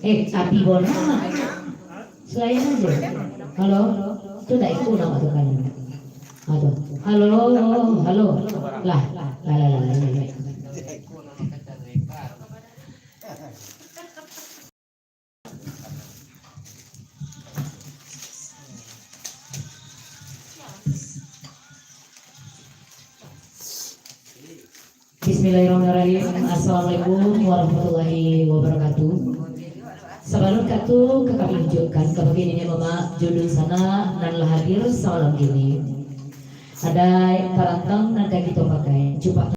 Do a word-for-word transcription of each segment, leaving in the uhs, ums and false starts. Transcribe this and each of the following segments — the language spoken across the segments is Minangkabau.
Eh, api bola. Selain aja. Halo, tu tak ikut nama tu kan. Aduh. Halo, halo. Lah, lah, lah, lah, lah, lah. Bismillahirrahmanirrahim. Assalamualaikum warahmatullahi wabarakatuh. Sabalun kato ka kami ujuikkan kabake niniak mamak jo dunsanak nan lah hadir samalam kini. Adaik parantang nan ka kito pakai, cupak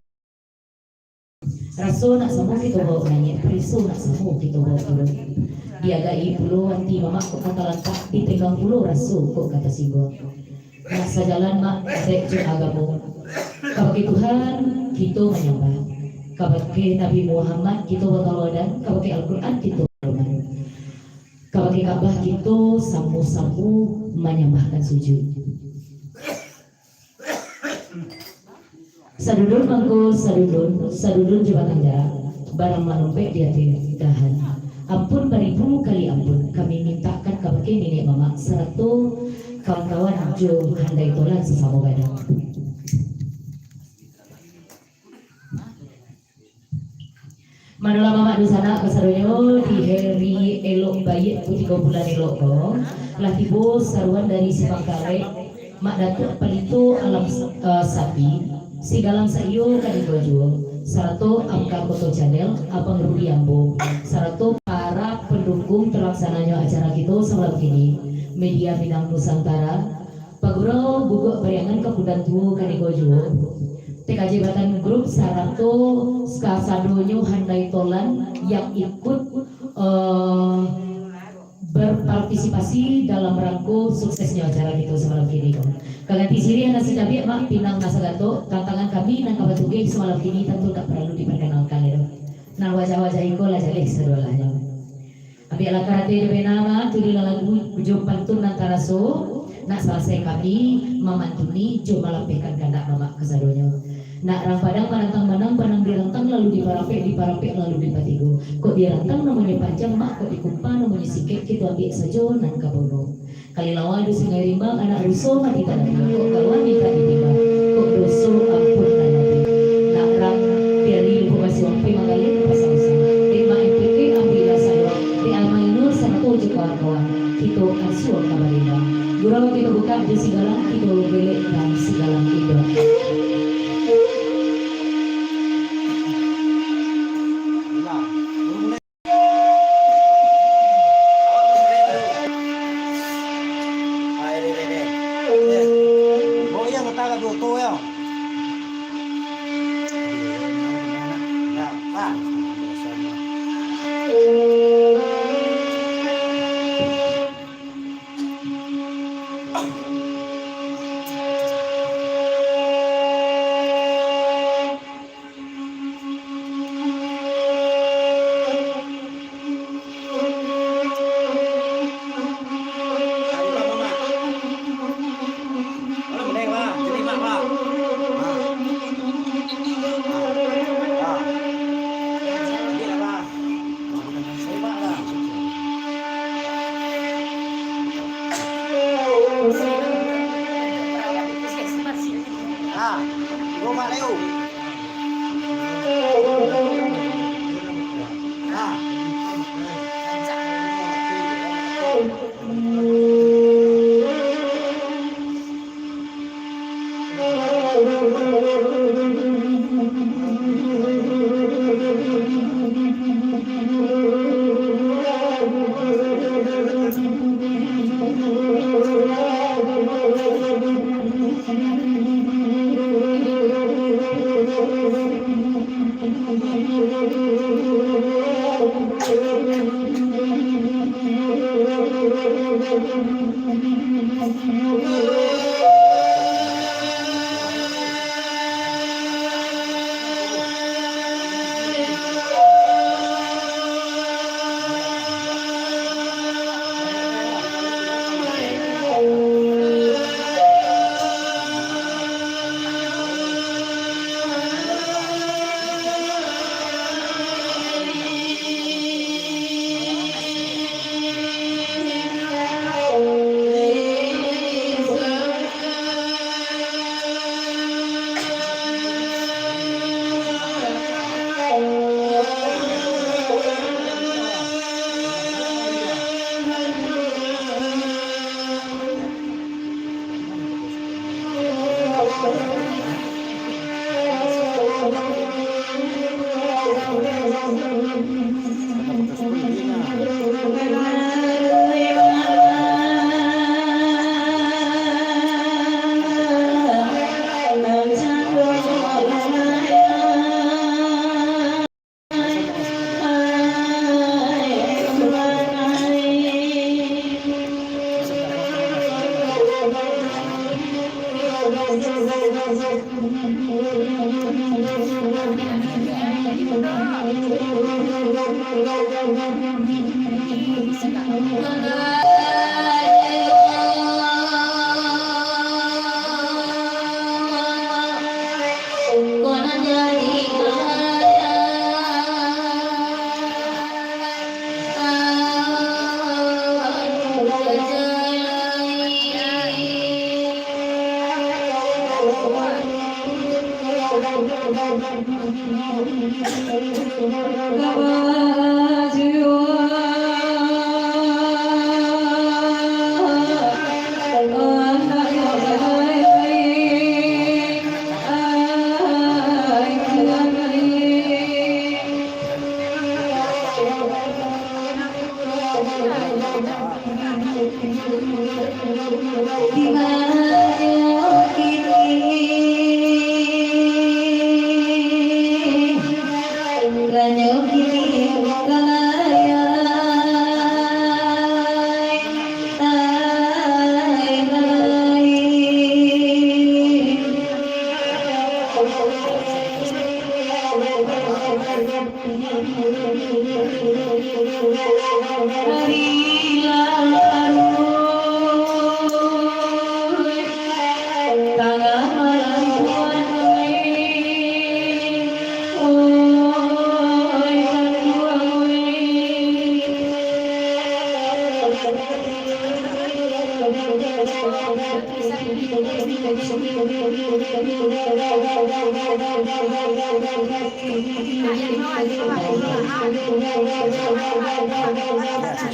raso nak samo kito baok naiak, pariso nak samo kito baok turun. Diagai pulo ati mamak kok ka talantak, ditenggang pulo raso kok ka tasingguang. Nak sajalan mak adaik jo agamo. Kabake Tuhan kito manyambah, kabake Nabi Muhammad kito bataladan, kabake Al-Quran kito badoman, kabake Ka'bah kito samo-samo manyambahkan sujud. Sadudun mangko sadudun, sadudun jo batang jarak, barang manumpek di ateh dahan. Ampun baribu kali ampun kami mintakkan kabake niniak mamak sarato kawan-kawan jo handai tolan sasamo badan. Manolah mamak dunsanak kasadonyo, di hari elok baiak putigo bulan elok ko, lah tibo saruan dari Simpang Karek, Mak Datuak Palito Alam, eh, Sapi, Sigalang Saiyo Kanigo juo, sarato Amka Koto Channel, Abang Rudi Ambo, sarato para pandukung talaksananyo acara kito samalam kini, Media Minang Nusantara, Pagurau Guguak Pariangan Kapudan Tuo Kanigo juo, T K J Batan Group sarato kasadonyo handai tolan yang ikut, eh, berpartisipasi dalam rangko suksesnyo acara kito samalam kini ko. Ka ganti siriah nan sacabiak, mak, pinang nan sagatok, tantangan kami nan ka batugeh samalam kini tantu ndak paralu diparkenalkan lai doh. Nan wajah-wajah iko lah jaleh sadolahnyo. Ambiaklah karate jo pena, mak, tulilah lagu jo pantun nan taraso. Nak salasai kami mamantuni jo malapehkan kandak mamak kasadonyo. Nak rang Padang manantang manang, panang dirantang lalu diparampek, diparampek lalu dipatigo. Kok dirantang namonyo panjang, mak, kok dikumpa namonyo singkek, kito ambiak sajo nan ka bono. Kalilawa di Sungai Rimba, anak ruso mati tadapia, kok gawa mintak ditimbang, kok doso ampun nan mati. Nak rang Piari Lubuk Basuang, pai manggaleh ka Pasa Usang. Dek Mak M P K ambiaklah saluang, dek Alma Inur sarato jo kawan-kawan, kito ansua ka barimbang. Gurau kito bukak jo Sigalang, kito belek nan Sigalang indak.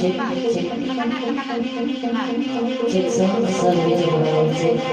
Cek, cek. Cek, sound, sound, cek, sound, cek.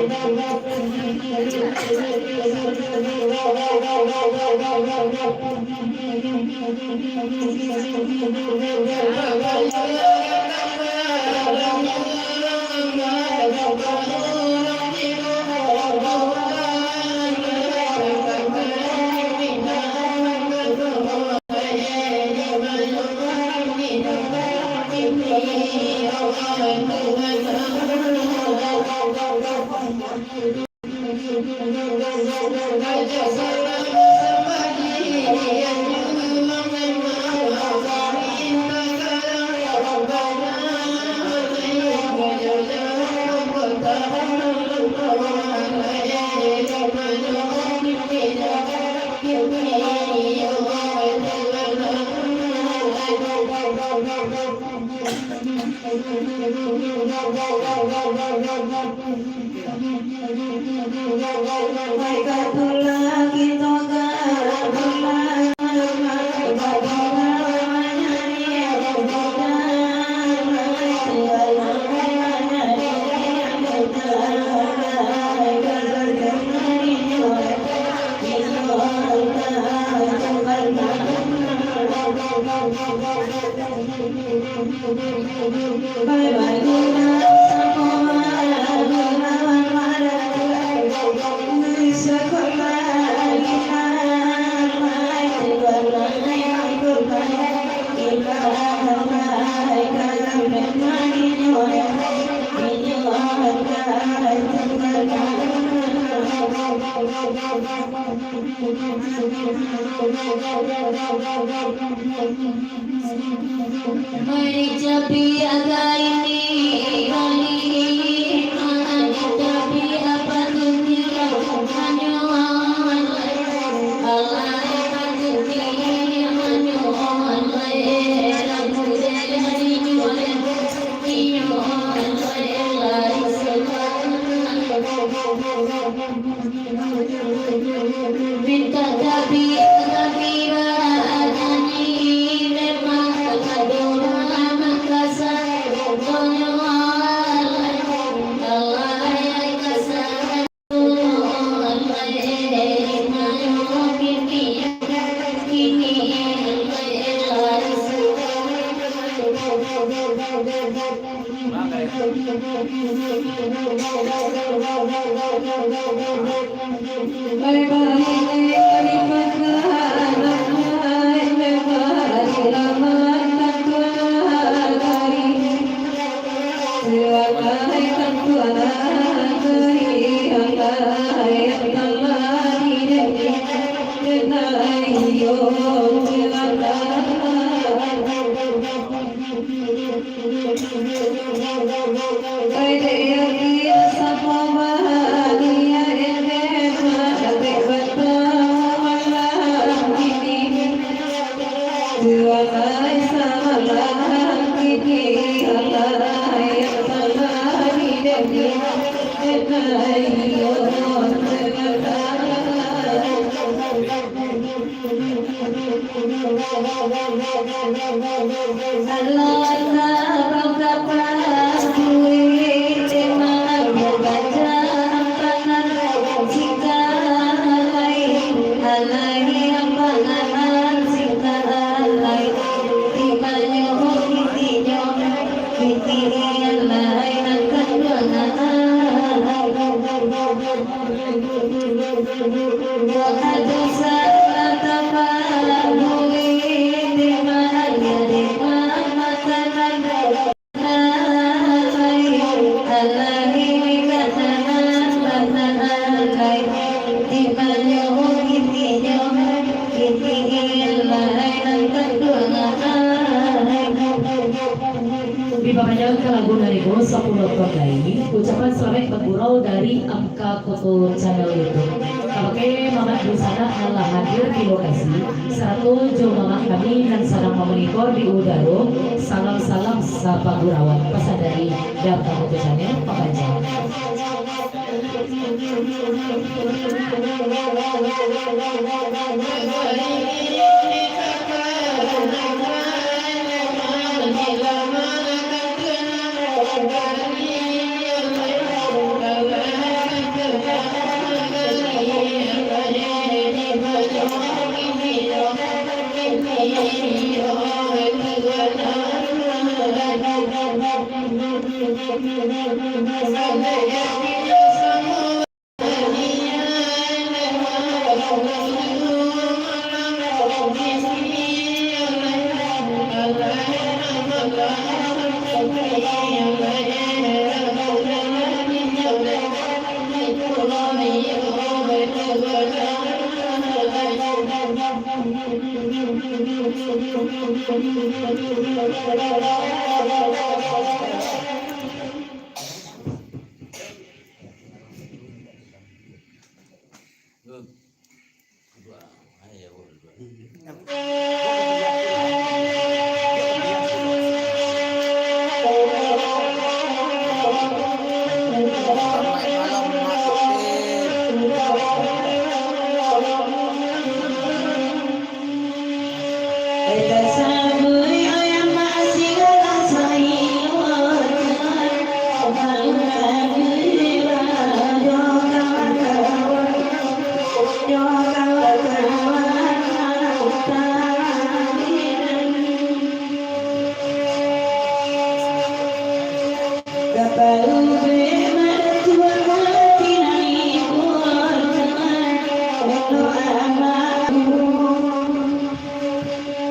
Dipapanjangkan lagu nan iko sapuluah ton lai, ucapan salamaik bagurau dari Ka Koto Channel YouTube. Kabake mamak dunsanak nan lah hadir di lokasi, sarato jo mamak kami nan sadang mamonitor di udaro, salam-salam sapagurauan. Pasan dari Dam Ka Koto Channel, Papanjang.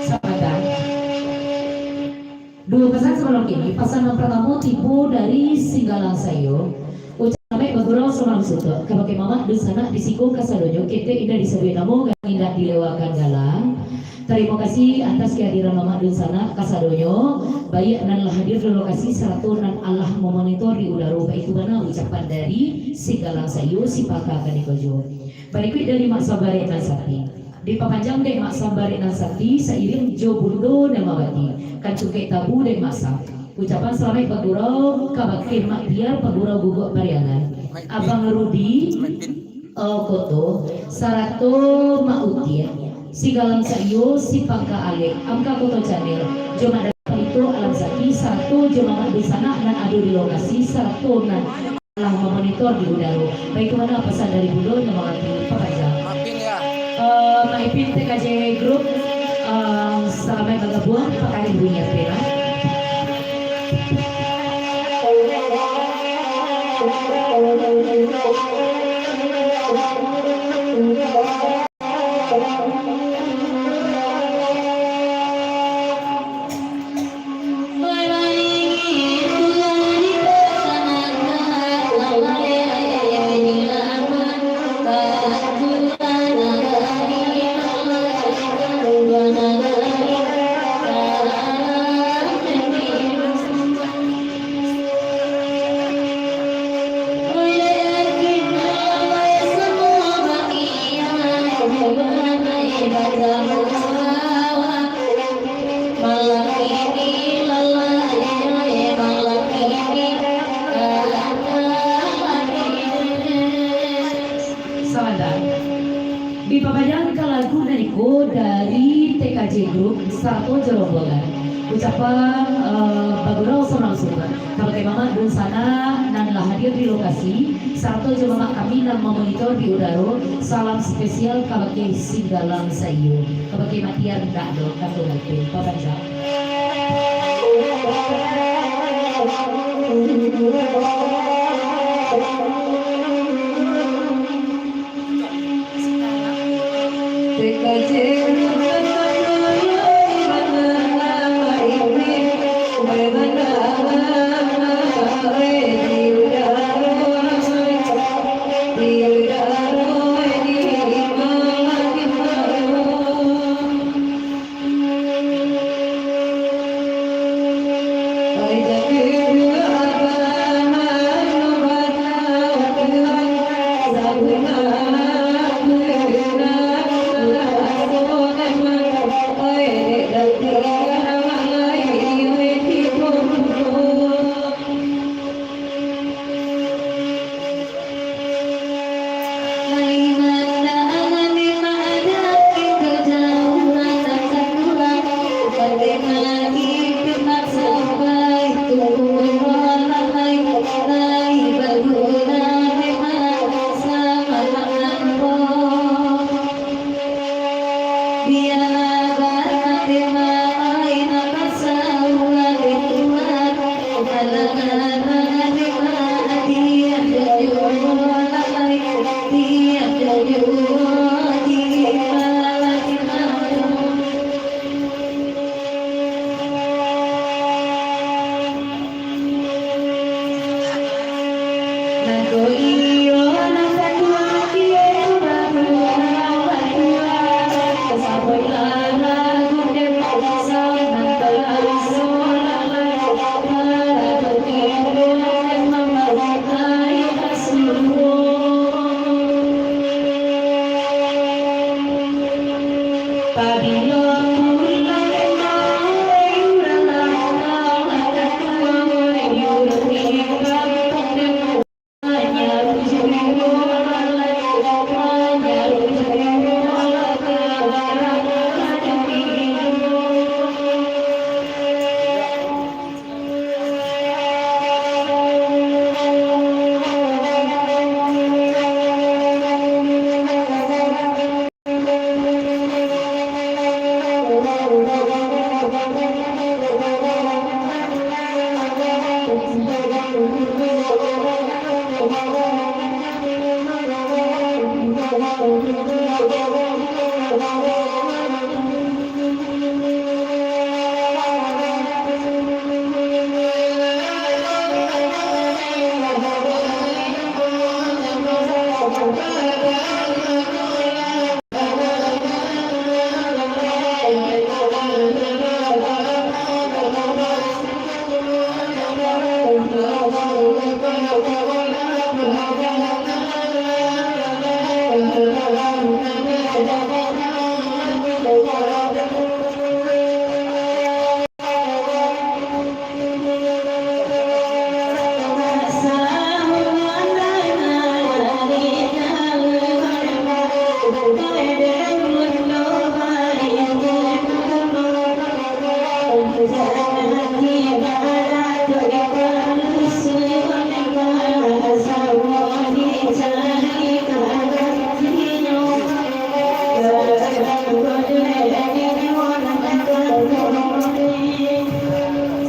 Sabanta. Duo pasan sabalun kini, pasan nan partamo tibo dari Singgalang Saiyo. Ucapan salamaik bagurau samalam suntuak, kabake mamak dunsanak di siko kasadonyo, ketek indak disabuik namo, galang indak dilewakan galang. Tarimo kasih atas kehadiran mamak dunsanak kasadonyo, baiak nan lah hadir di lokasi sarato nan alah mamonitor di udaro, baitu bana ucapan dari Singgalang Saiyo, Simpaka Kaniko juo. Barikuik dari Mak Sabarek nan sati. Dipapanjang dek Mak Sabarek nan sati, sairiang jo Bundo nan mawati. Kan cungkek tabu dek Mak Sa. Ucapan salamaik bagurau kabake Mak Tiar, pagurau Guguak Pariangan. Abang Rudi, eh, Koto, sarato Mak Utiak, Singgalang Saiyo, Simpaka Alek, Amka Koto Channel, jo Mak Datuk Palito Alam Sati, sarato jo mamak dunsanak nan ado di lokasi, sarato nan lah mamonitor di udaro. Baitu bana pasan dari Bundo nan mawati, papanjang. Mak Ipin, ya. Eh, Mak Ipin T K J Group, eh, salamaik bagabuang, pakari bunyi F P lah. sarato jo rombongan. Ucapan, eh, bagurau surang-surang kabake mamak dunsanak nan lah hadir di lokasi, sarato jo mamak kami nan mamonitor di udaro, salam spesial kabake Singgalang saiyo, kabake Matiar ndak do, kato batin, papanjang.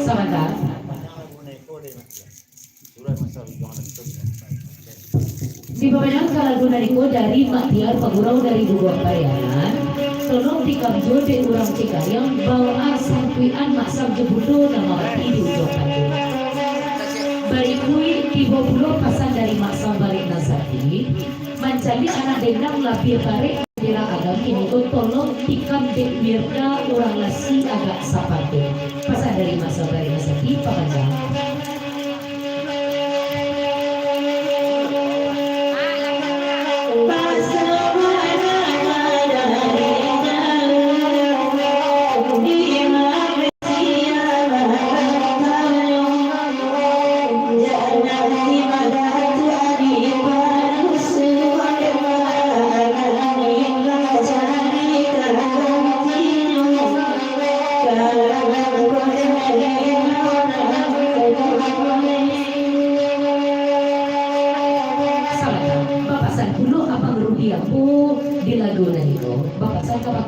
Sabanta. Dipabanyak ka lagu nan iko dari Mak Tiar Pagurau dari Bubuak Pariaman, tolong tikam juo dek urang Cengkareng, bawaan sangkuikan Mak Sam jo Bundo nan mati di ujuang panggung. Barikuik tibo pulo pasan dari Mak Sam Barek nan sati, mancaliak anak dendang labiah barek. Bilang agam kini ko tolong tikam dek Wirda urang Lasi agak sapatu. Pasan dari Mak Sam Barek nan sati, papanjang.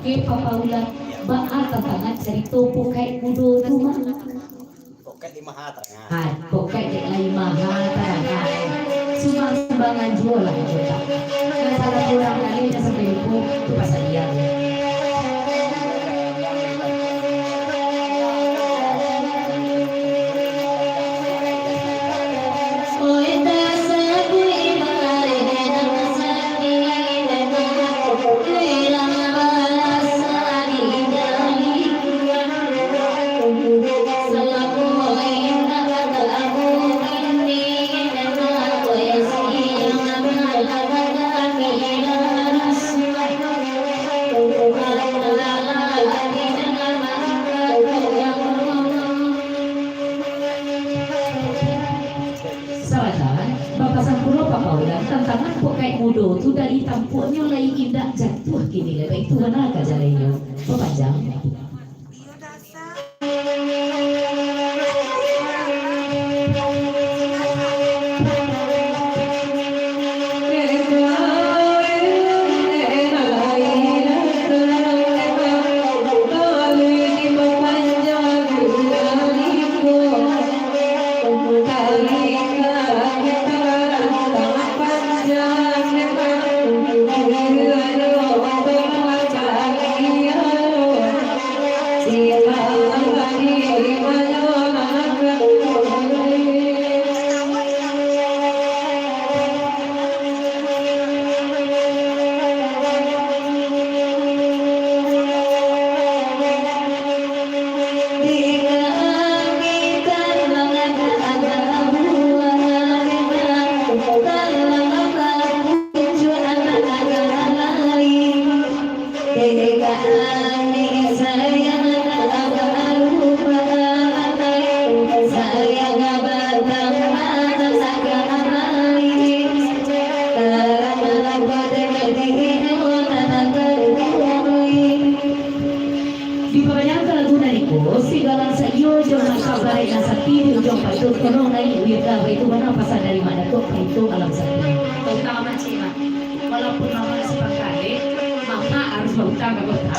Papaulan, baa tantangan carito pokaik mudo tu mah? Pokaik limo ha tarang. Ha, pokaik dek lai maha tarang. Ha, sumbangan juo lah anggota. Masalah kurang kali dah sampai lupo, tu pasal dia. Sabatang, bapasan pulo Pak Paulan, tantangan pokaik mudo tu dari tampuaknyo lai indak jatuah kini lai, baitu bana ka jalainyo. Bapanjang. Dipabayangkan lagu nan iko, si galang saiyo jo masa barek nan sati di ujuang patuik, tolong naiak wirda, baitu bana pasan dari Mak Datuak Paritu Alam Sati. Utang amak cik, Mak. Walaupun mamak si pangkalek, mamak harus bautang ka kota.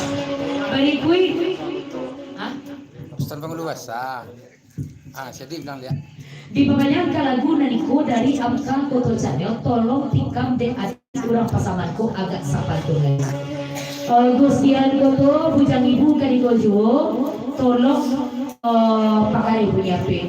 Barikuik. Hah? Ustaz Pangulu Basa. Ah, Syadik bilang dia. Dipabayangkan lagu nan iko dari Amkang Koto Channel, tolong tikam dek adik urang Pasaman ko agak sapantun lai. Eh, Gustian Koto, Bujang Ibu kaniko juo, tolong, eh, pakai bunyi ape.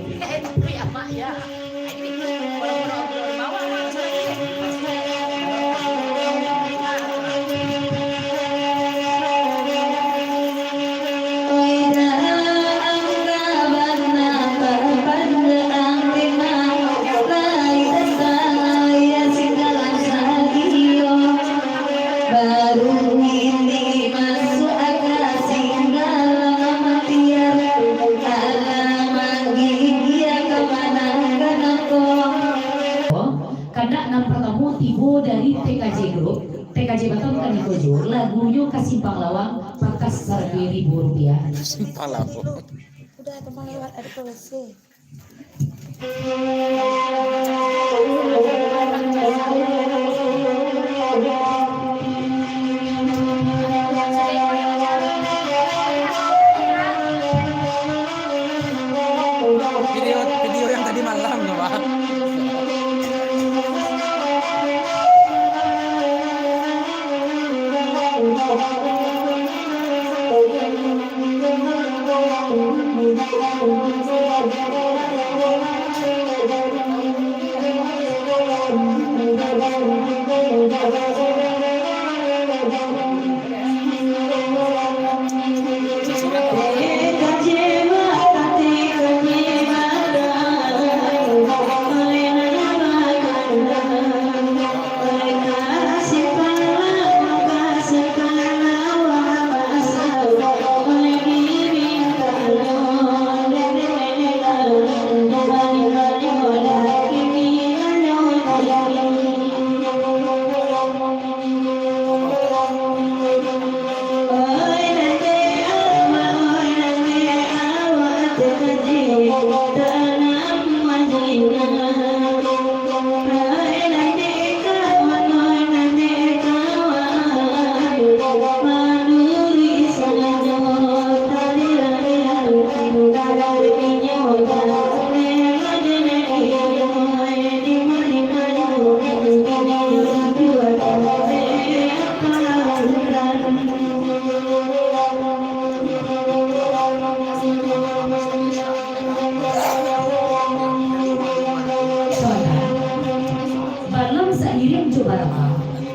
Kandak nan partamo tibo dari T K J Group, T K J Batam kaniko juo, lagunyo Ka Simpang Lawang, pantas sarago ribu rupiah. Simpang Lawang. Udah, teman lewat, ada polisi. Video, video yang tadi malam tuh, Pak.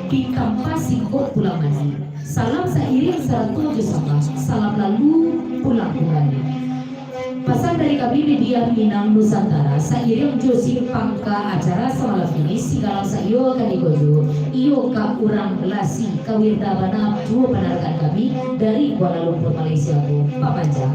Ditampa singkok pulang mandi. Salam sairiang sarato jo sambah, salam lalu pulang kumbali. Pasan dari kami Media Minang Nusantara, sairiang jo simpang ka acara samalam kini, sigalang saiyo ka digojo, iyo ka urang lasi, ka Wirda bana juo panarakan kami dari Kuala Lumpur, Malaysia ko, papanjang.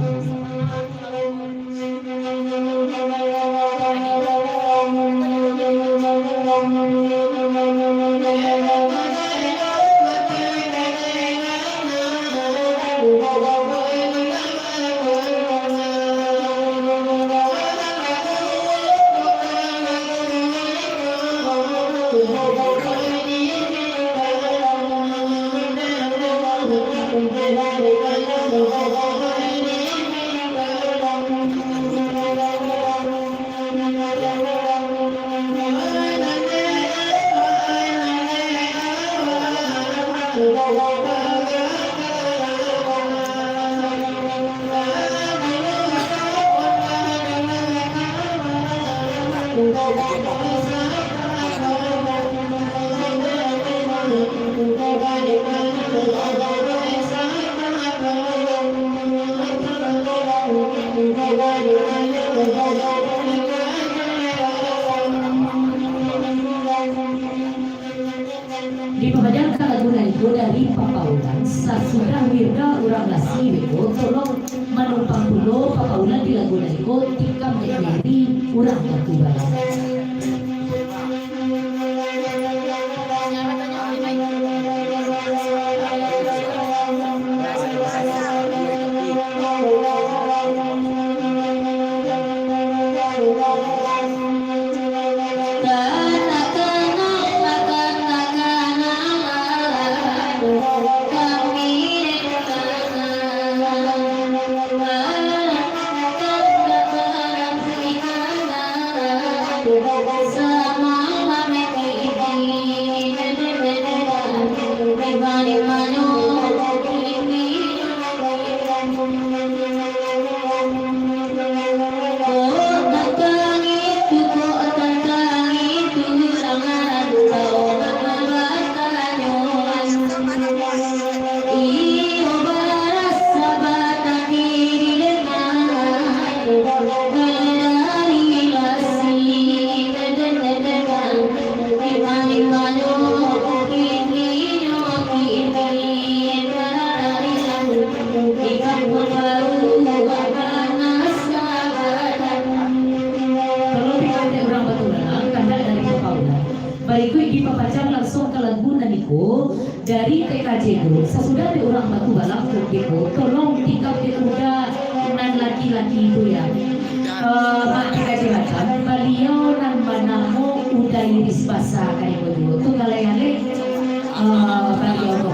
Dipapanjangkan lagu nan iko dari Papa Ulan, sasudah Wirda urang lasi beko, tolong manumpang pulo Papa Ulan di lagu nan iko, tikam dek Mary urang Batu Balang. Kalau dikatakan urang Batu Balang, kandak dari Papa Ulan. Barikuik dipapacang langsuang ka lagu nan iko dari T K J Group. Sasudah dek urang Batu Balang ko, tolong tikam dek Uda nan laki-laki tu ya. Eh, Mak T K J Batam, baliau nan banamo Uda Iris Basa kali ko juo. Tu galeh-galeh, eh, baliau ko.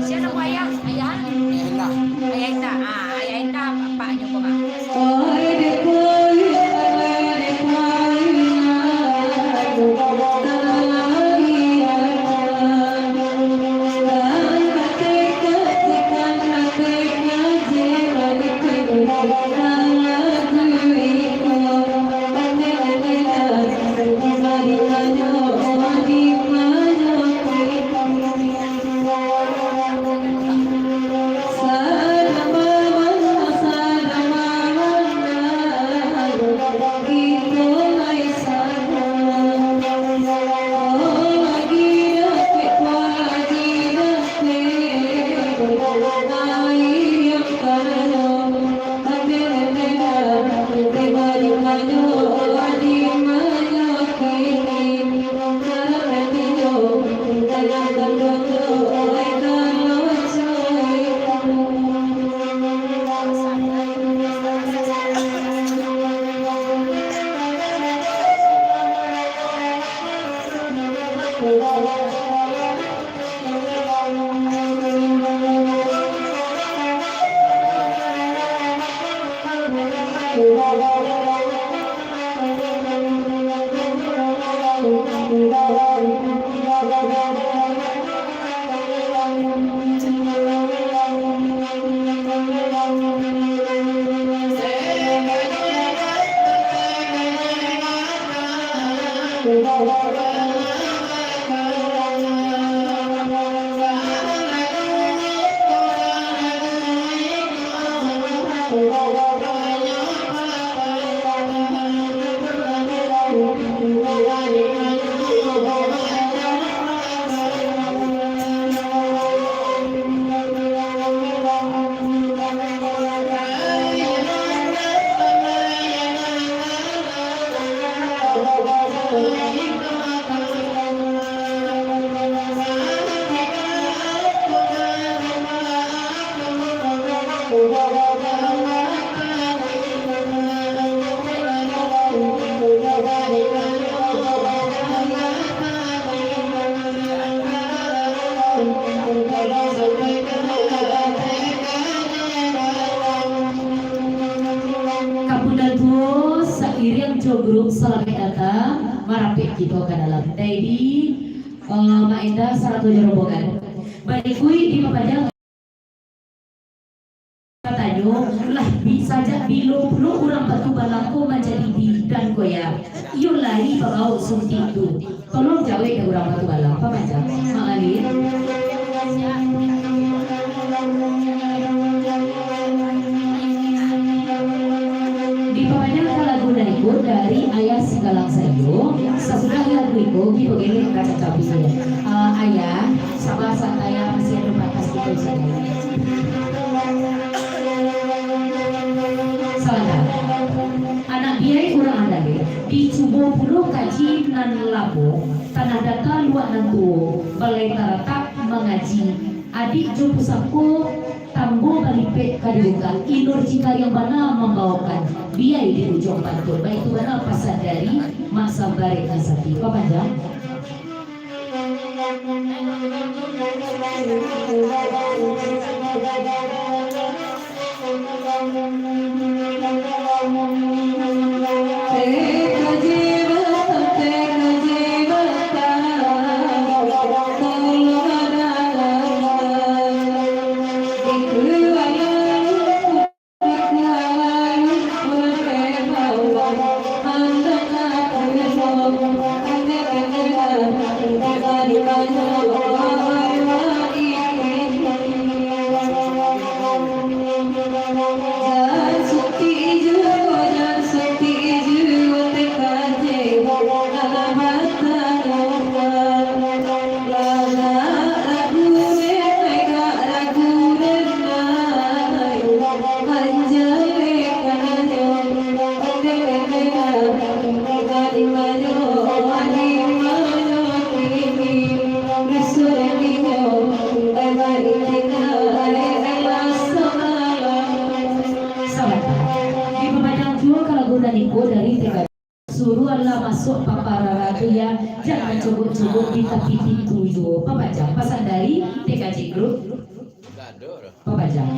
Sia namo ayah? Ayah? Ayah Indah. Ayah Indah. Ah, Ayah Indah, bapaknyo ko, Bang. Kapundua tuo, sairiang jo grup salamaik datang, marapek kito ka dalam. Jadi, eh, Mak Enda sarato jo rombongan. Barikuik dipapanjang. Katanyo, lah bi-, sajak bilo pulo urang Batubalang ko manjadi bidan ko, yo? Iyo lai babaok suntik tu. Tolong jawek dek urang Batubalang, pamanjang. Mak Alin. Dipamanjangkan lagu nan iko dari Ayah Sigalang Sayo. Sasudah lagu iko, kito geliak ka cacapisnyo. Ah, Ayah, Saba santai, masih ado bakas kito di siko. Salah. Anak biyai urang andaleh, dicubo pulo kaji nan lamo, tanah data luak nan tuo, balai taratak mangaji, adik jo pusako, tambo balipek ka dibukak, inur citariang bana mambaokan, biyai di ujuang pantun. Baitu bana pasan dari Mak Sabarek Nasati. Pamanjang. Sabananyo, dipamanjang juo ka lagu nan iko dari T K J. Suruahlah masuak paparara tu, yo, jan mancogok-cogok di tapi pintu juo. Pamanjang pasan dari T K J Group. Pamanjang.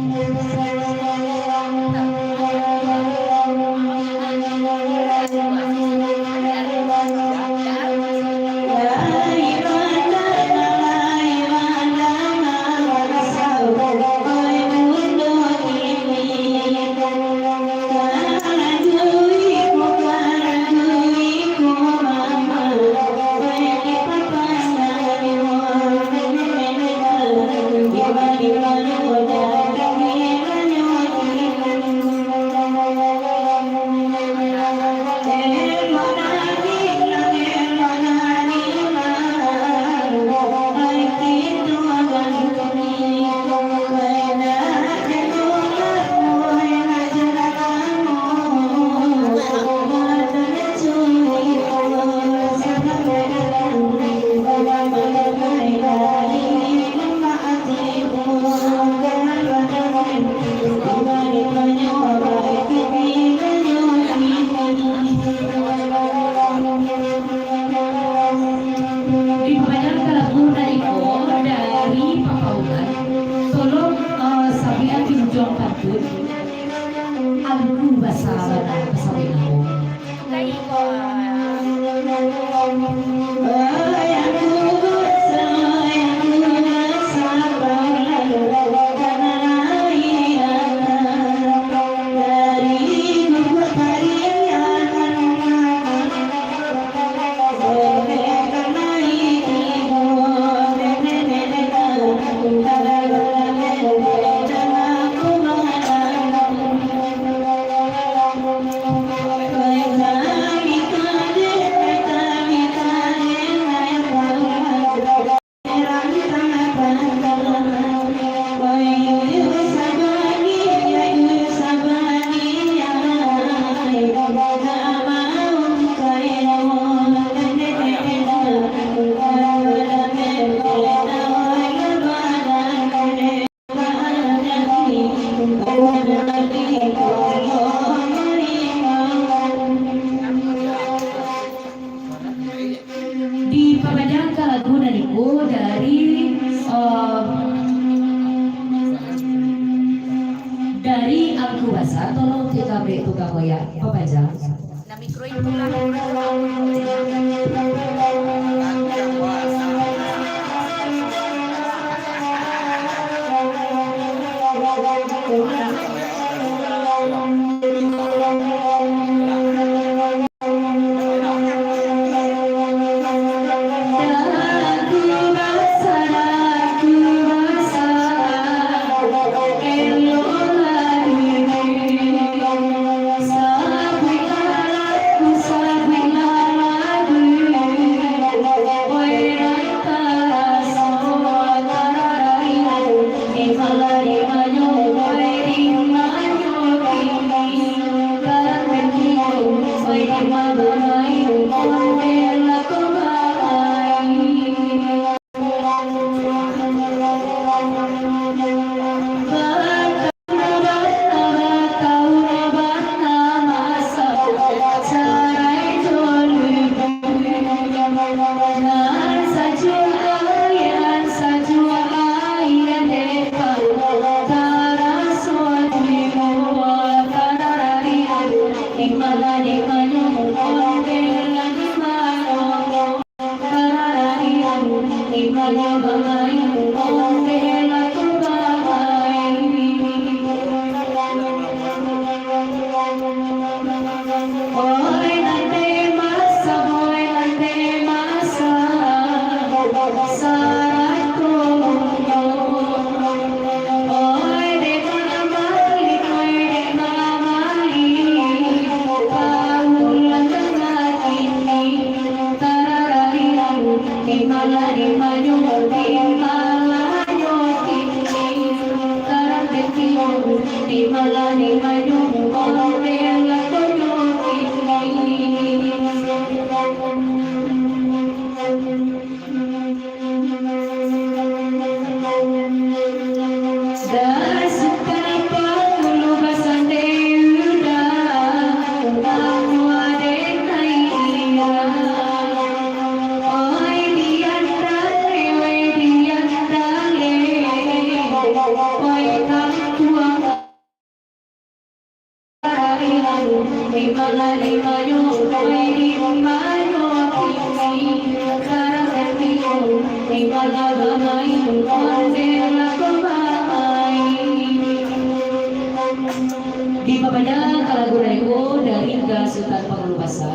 Dipapaja ka lagu nan iko dari Angku Sutan Pangulu Basa.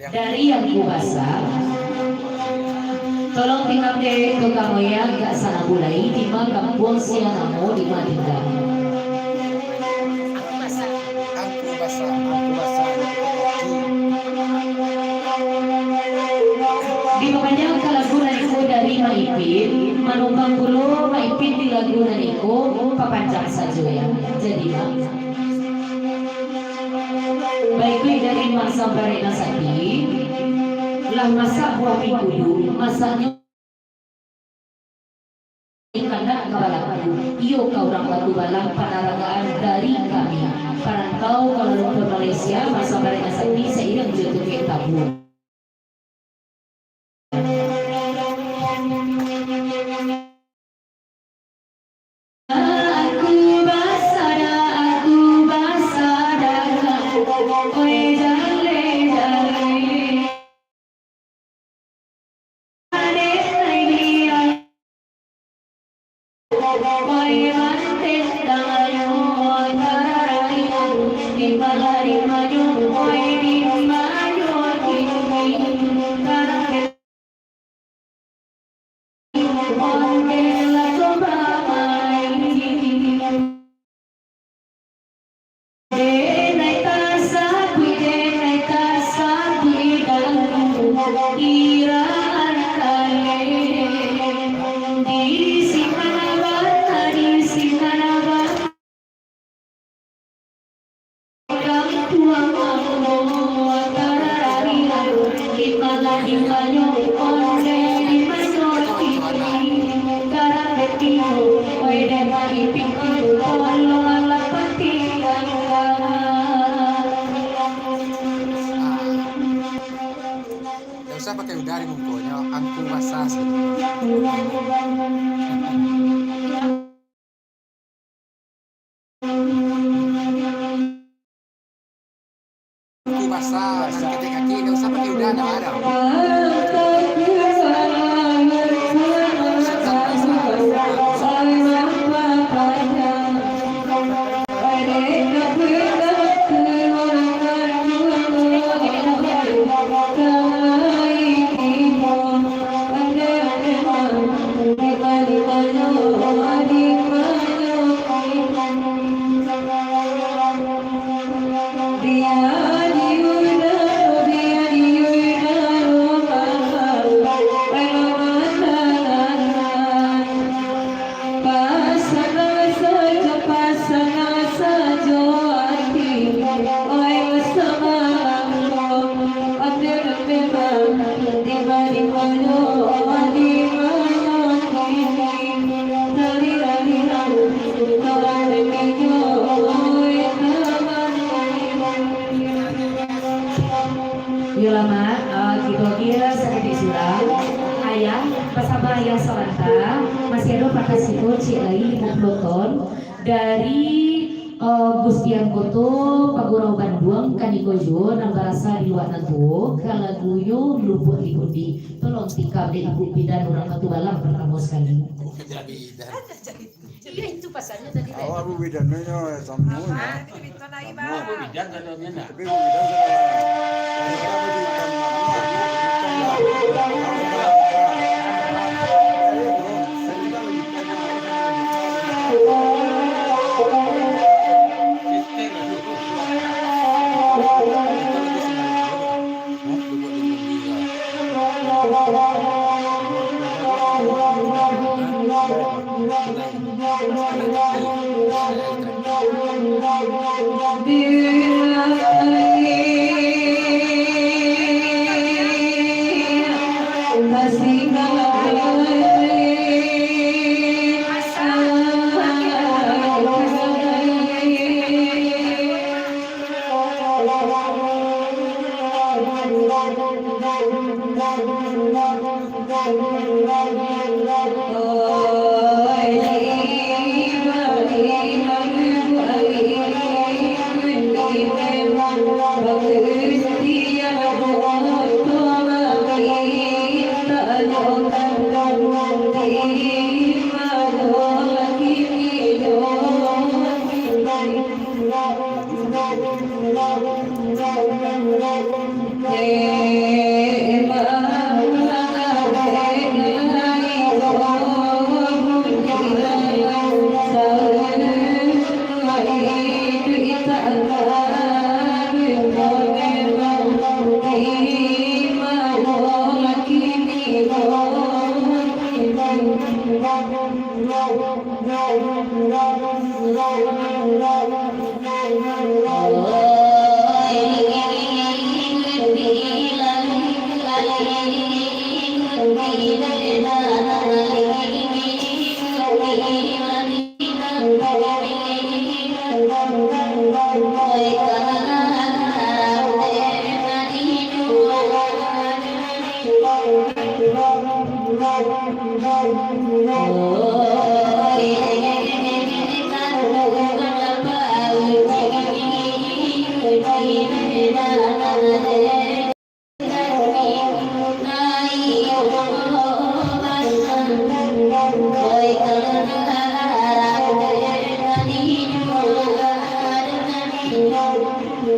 Dari Angku Basa. Tolong tingam dek ka kami, ya, agak sana bulai, di ma kampuang sia namo, di ma tingga. Angku Basa, Angku Basa. Dipapaja ka lagu nan iko dari Mak Ipin, manumpang pulo Mak Ipin di lagu nan iko, papanjang sajo, ya. Jadi, Mak. Baikuik dari Mak Sambarek Nasati, lah masak buah mingkudu, masaknyo kandak ka balaku, iyo ka urang Batubalang, panaragaan dari kami. Parantau Kuala Lumpur, Malaysia, Mak Sambarek Nasati, sairing jo tukek tabu. Aku basada, aku basada, oi jale, jale. Ade, ade, ade. Nggak usah pakai udah di mukonyo, Angku Basa sajo. Basah, nan ketek kaki, ndak usah pakai udah, ndak ada. Yo lah, Mak, ah, kito kiro saketek surang. Ayah, basaba ayah sabanta, masih ado patah siko ciek lai limo puluah ton dari, ah, Gusti Angkoto Pagurau Banduang kaniko juo nan barasa di luak nan tuo, ka lagunyo Lubuak di Pundi. Tolong tikam dek Ibu Bidan urang Batu Balang partamo sakali. Jadi, Iyo, itu pasalnyo tadi, Bang. Awak Bu Bidan nyo samo. Apo? Nanti cerita lai, Bang. Bu Bidan sadonyo nak. Tapi Bu Bidan sudah.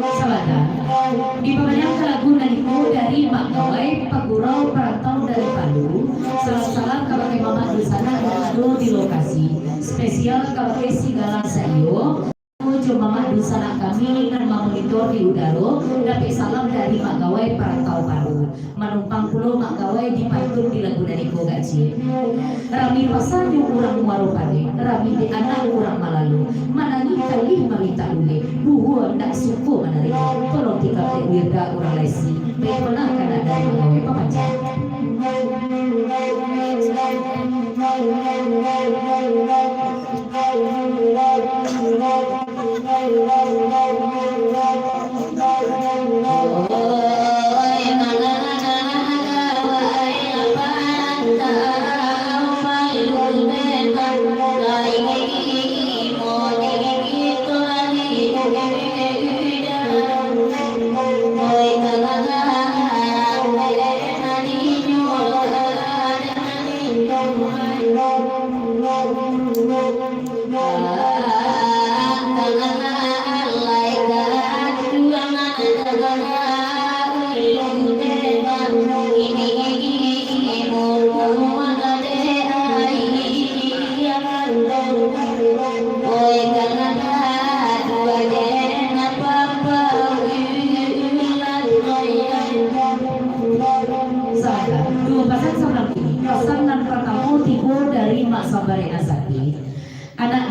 Sabanta. Dipamanjangkan lagu nan iko dari Mak Gawai, Pagurau Parantau dari Palu. Salam-salam kabake mamak dunsanak nan ado di lokasi. Spesial kabake si Galang saiyo jo mamak dunsanak kami nan mamonitor di udaro, dapek salam dari Mak Gawai Parantau Palu. Manumpang pulo Mak Gawai di pantun di lagu nan iko, Kak Cik. Rami pasanyo urang Muaro Padeh, rami dek anak urang malalo, manangih kalih mamintak uleh, buhua ndak suko manarimo. Tolong tikam dek Wirda urang Lesi, baik pernah ka nak dari Mak Gawai papanjang.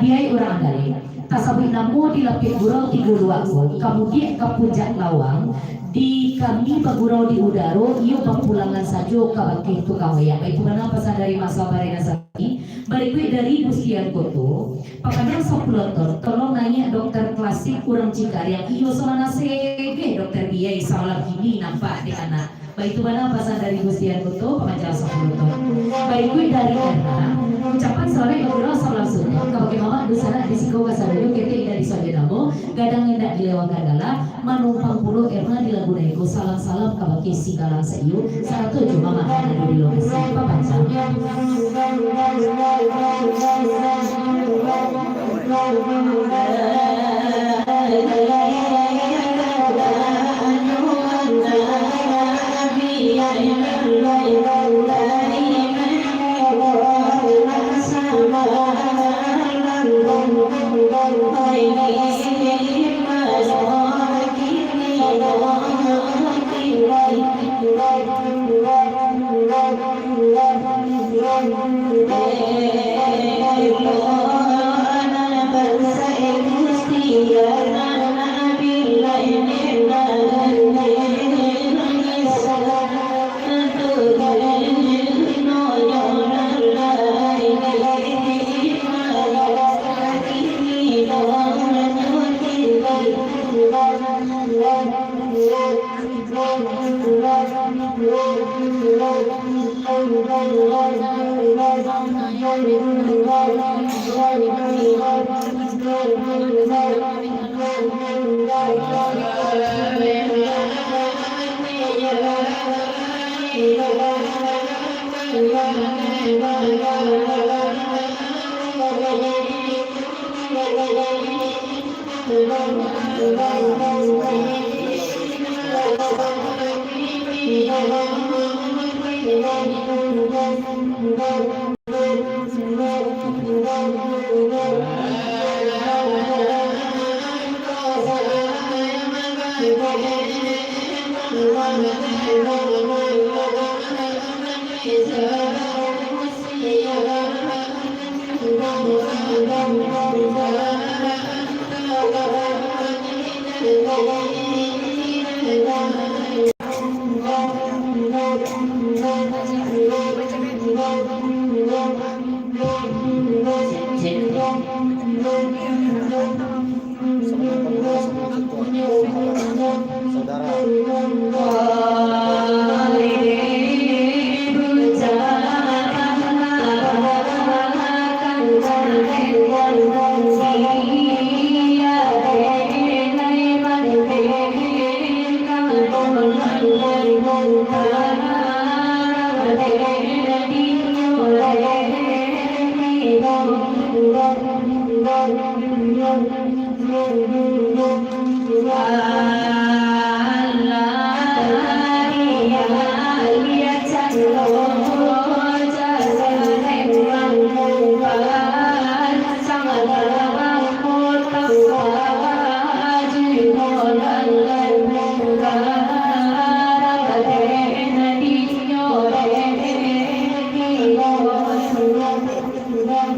Biai urang andali, tasabuik namo di lapik gurau tigo luak ko, kamudiak ka punjak lawang, di kami bagurau di udaro, iyo bapulangan sajo kabake tukang wayang. Baitu bana pasan dari Mak Sabarina Sakti. Barikuik dari Gustian Koto, papanjang sapuluah ton, tolong naiak dokter klasik urang Cikariang, iyo sabana segeh dokter biai samalam kini nampak dek anak. Baitu bana pasan dari Gustian Koto, pamanjang sapuluah ton. Barikuik dari Erna, ucapan salamaik bagurau salam suntuang kabake mamak dunsanak di siko kasadonyo, ketek indak disabuik namo, gadang indak dilewakan gala, manumpang pulo Erna di lagu nan iko, salam-salam kabake si Galang Saiyo, sarato jo mamak nan ado di lokasi, pamanjang.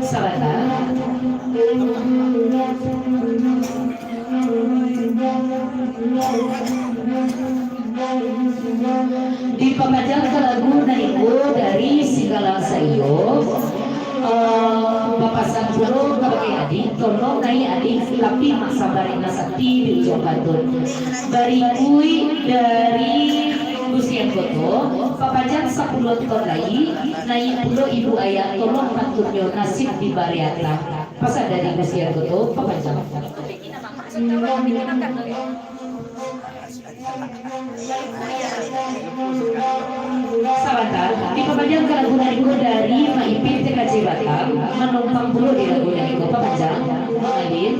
Sabanta. Dipapanjang ka lagu nan iko dari si Galang Saiyo. Eh, bapasan pulo kabake adik, tolong naiak adik, tapi Mak Sabarina Sakti di ujuang pantun. Barikuik dari Gustian Koto, papanjang sapuluah ton lai, naiak pulo ibu ayah, tolong pantunnyo nasib di bariatah. Pasan dari Gustian Koto, papanjang. Sabanta, dipapanjang ka lagu nan iko dari Mak Ipin T K J Batam, manumpang pulo di lagu nan iko, papanjang, Mak Alin.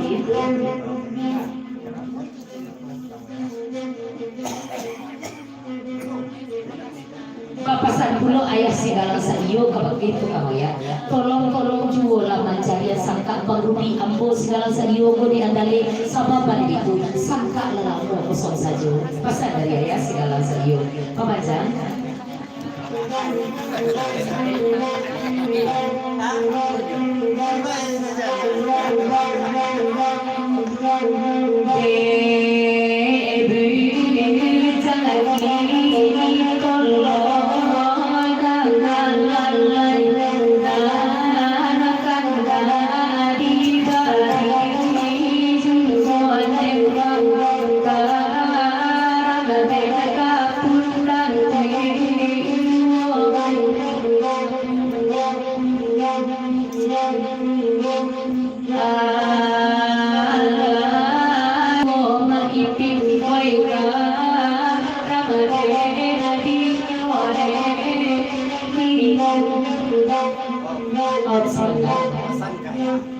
Bapasan pulo ayah si Galang Saiyo kabake tukang wayang, tolong-tolong juolah mancarian sangkak Bang Rudi, ambo si Galang Saiyo ko di andale, sabab pado itu sangkak lah lamo kosong sajo. Pasan dari ayah si Galang Saiyo. Pamanjang. Sabanta.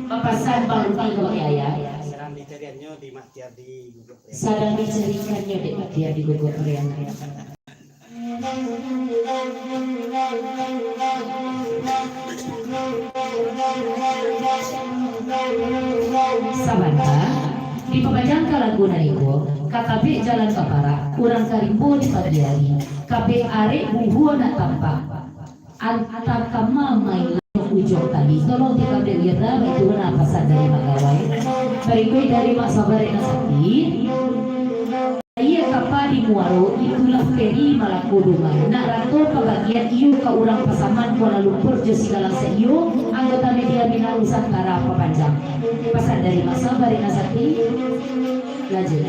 Bapasan Bang Rudi ka bakeh ayah. Sadang dicariannyo di Mak Tiar di Google Play. Sadang dicariannyo dek Mak Tiar di Google Play. Sabanta, dipapanjang ka lagu nan iko, ka tabek jalan ka parak, urang ka rimbo di pagi ari, kabek arek buhua nak tampak, antak kama main ujuang tali. Tolong dikabek Wira, baitu nah pasan dari Mak Gawai. Barikuik dari Mak Sabarek Nasakti. Aia kapa di muaro, itulah feri Malako Dumai. Nak rato pabagian iyo ka urang Pasaman Kuala Lumpur jo Sigalang saiyo, anggota media Minang Nusantara papanjang. Pasan dari Mak Sabarek Nasakti. Lanjut.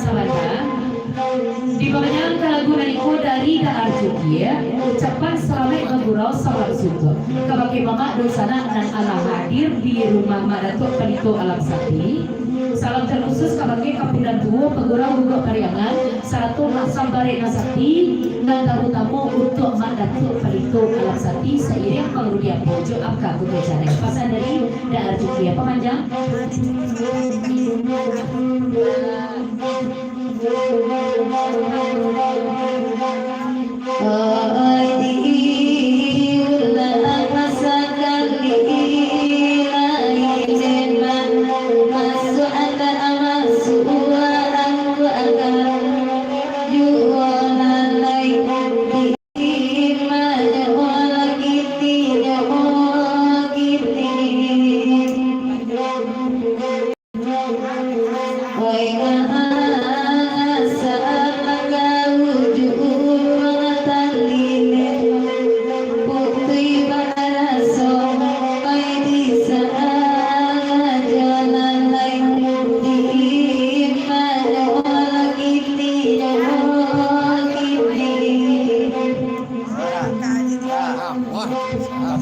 Sabanta. Dipapanjang ka lagu nan iko dari Daar Jukie, ucapan salamaik bagurau, salam suntuak. Kabakeh mamak dunsanak nan alah hadir di rumah Mak Datuak Palito Alam Sakti. Salam takhusus kabakeh kapunan tuo, pagurau guguak Pariangan, sarato Mak Sabarek Nasakti, nan tarutamo untuak Mak Datuak Palito Alam Sakti, sairiang Bang Rudi Apo jo Aka Kuto Channel. Pasan dari Daar Jukie, pamanjang.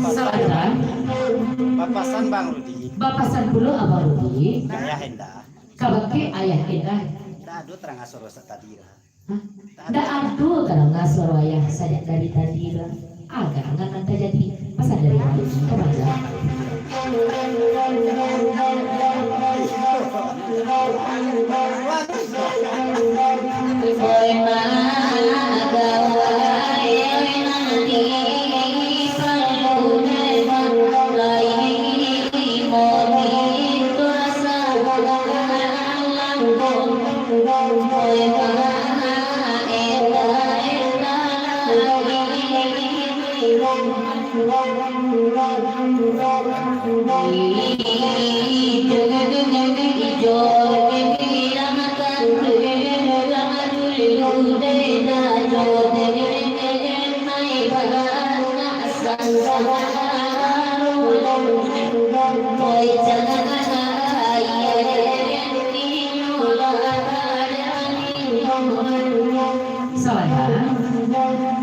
Sabanta. Bapasan Bang Rudi. Bapasan pulo Abang Rudi. Ayah Endah. Kabakeh Ayah Endah. Ndak ado taranga suaro sajak tadi lah. Hah? Ndak ado taranga suaro Ayah sajak dari tadi lah. Agak angan nan tajadi. Pasan dari Bang Rudi. Pamanjang.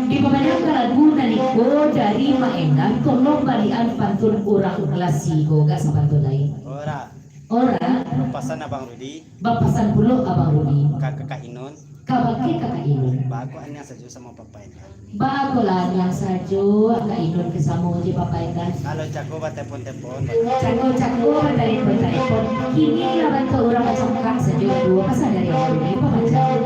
Dipamanjangkan lagu nan iko dari Mak Endah, tolong balian pantun urang lasi ko, gak sapantun lai. Ora. Ora. Bapasan Abang Rudi. Bapasan pulo Abang Rudi. Ka Kakak Inun. Ka bakeh Kakak Inun. Baa kok aniang sajo samo Papa Endah. Baa kok lah aniang sajo, Kakak Inun ka samo jo Papa Endah. Kalau cako batelepon-telepon. Cako-cako batelepon-telepon. Kini lah bantuak urang bacakak sajo, duo pasan dari Abang Rudi, pamanjang.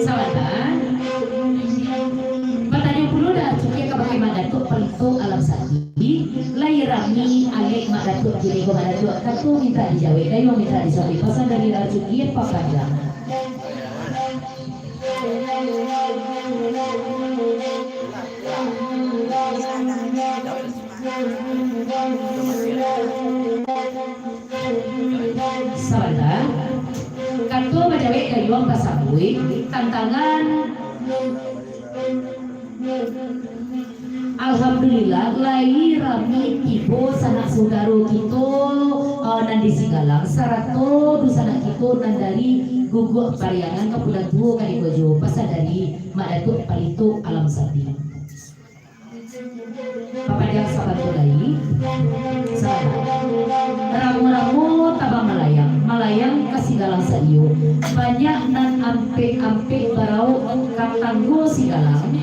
Sabanta. Batanyo pulo dah Arcukie kabake Mak Datuak Palito Alam Sati, lai rami alek Mak Datuak kini ko Mak Datuak, kato mintak dijawek, dayuang mintak disambi, pasan dari Arcukie papanjang. Sabanta. Kato bajawek dayuang basambuik tantangan. Alhamdulillah, lai rami tibo sanak saudaro kito, eh, nan di Sigalang, sarato dunsanak kito nan dari Guguak Pariangan, Kapudan Tuo, Kalikojo, pasan dari Mak Datuak Palito Alam Sati. Papanjang sabanta lai. Sabanta. Ramo-ramo tabang malayang, malayang ka Sigalang saiyo. Banyak nan ampek-ampek baraok ka tanggo Sigalang.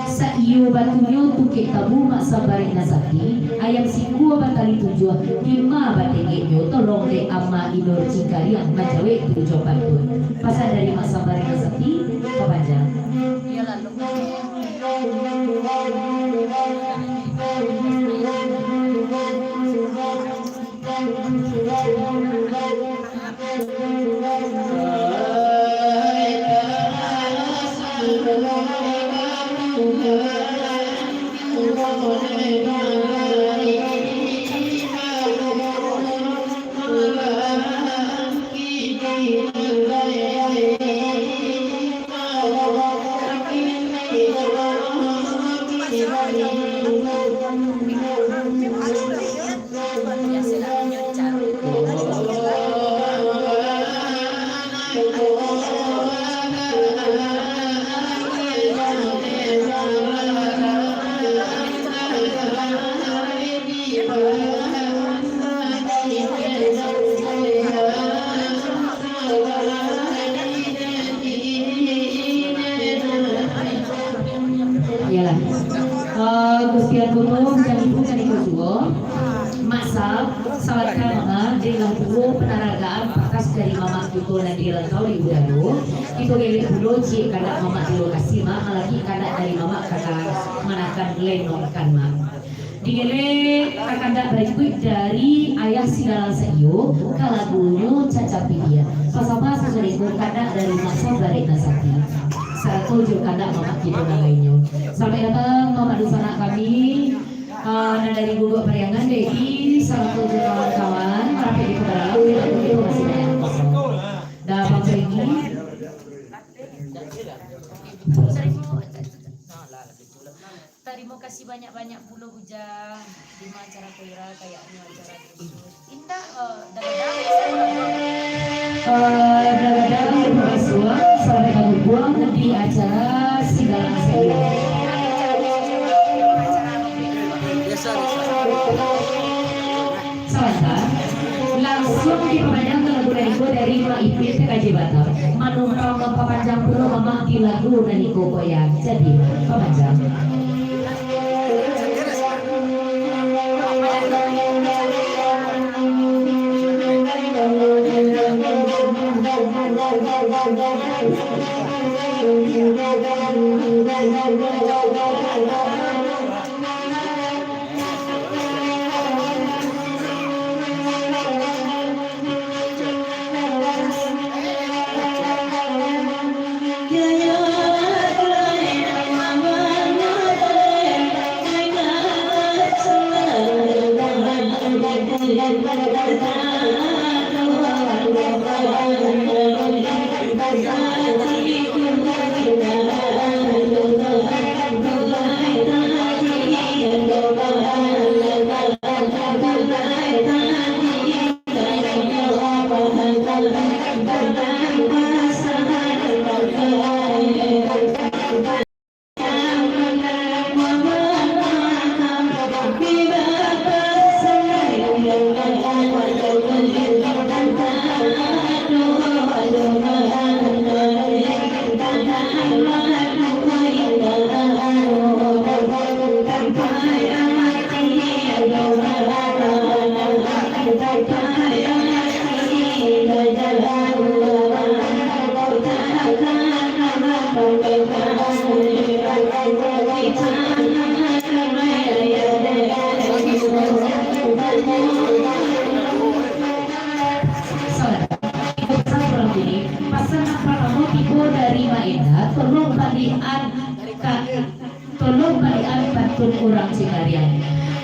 Saiyo batunyo tungkek tabu Mak Sabarina Sati, ayam sikua batali tujuah, dima batengeknyo, tolong dek Ama Inur Cingkariang manjawek tu jo pantun. Pasan dari Mak Sabarina Sati, papanjang. Iyolah. Eh, Gusti Agung Tolong, jan lupo kami ko juo. Mak Sab, sabanta manga, dek lah tuo panaragaan pakas dari mamak kito nan di rantau di udaro. Kito geliak pulo ciek kandak mamak di lokasi, Mak, malaki kandak dari mamak ka manakan lenong kan, Mak. Digelek ka kandak barikuik dari Ayah Sigalang Saiyo, ka lagunyo Cacapidian. Pasapa sajo dek ko kandak dari Masa Barek Nasati. Sarato jo kandak mamak kito nan lainnyo. Salamaik datang, mamak dunsanak kami, ah, nan dari Guguak Pariangan, Dedi, sarato jo kawan-kawan, rapek di pangaralan, di lagu itu masih banyak. Dah, Bang Peggy. Tarimo kasih banyak-banyak pulo, Bujang. Di ma acara Koira, kayaknyo acara khusus. Indak, eh, dagadang. Eh, dagadang, terima kasih, Wan. Sampai kamu buang di acara Sigalang Saiyo. Sabanta, langsuang dipapanjang ka lagu nan iko dari Mak Ipin T K J Batam. Manumpang mampapanjang pulo mamak di lagu nan iko, koyang. Jadi, pamanjang. Salam. Pesan urang tini, pasan nan partamo tibo dari Mak Enda, tolong balian ka, tolong balian pantun urang Cengariang.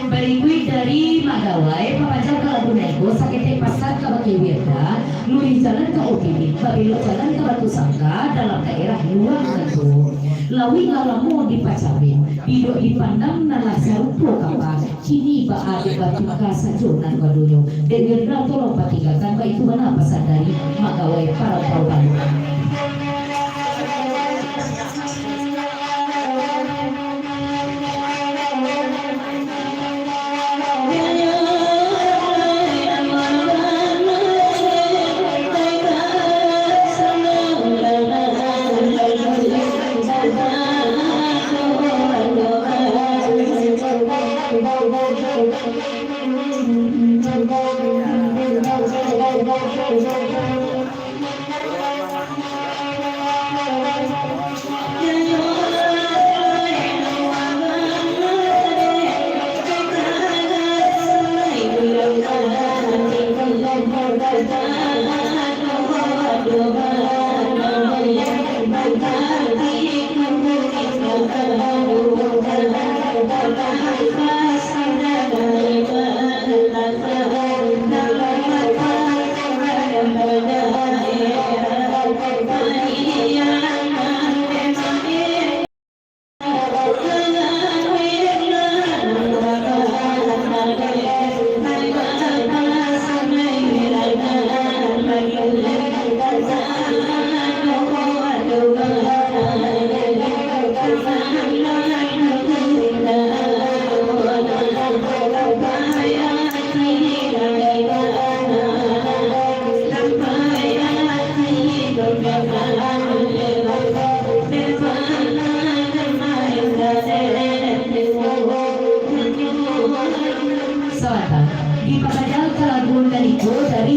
Barikuik dari Mak Gawai, papanjang ka lagu nan iko, saketek pasan kabake Wirda, luruih jalan ka Opini, babelok jalan ka Batu Sangka, dalam daerah Luang Ngantuo. Lauik lah lamo dipacabik, bidok dipandang nan lah sarupo kapa. Kini baa dek batuka sajo nan badonyo. Dek Wirda tolong patinggakan, baitu bana pasan dari Mak Gawai Parantau Baluang.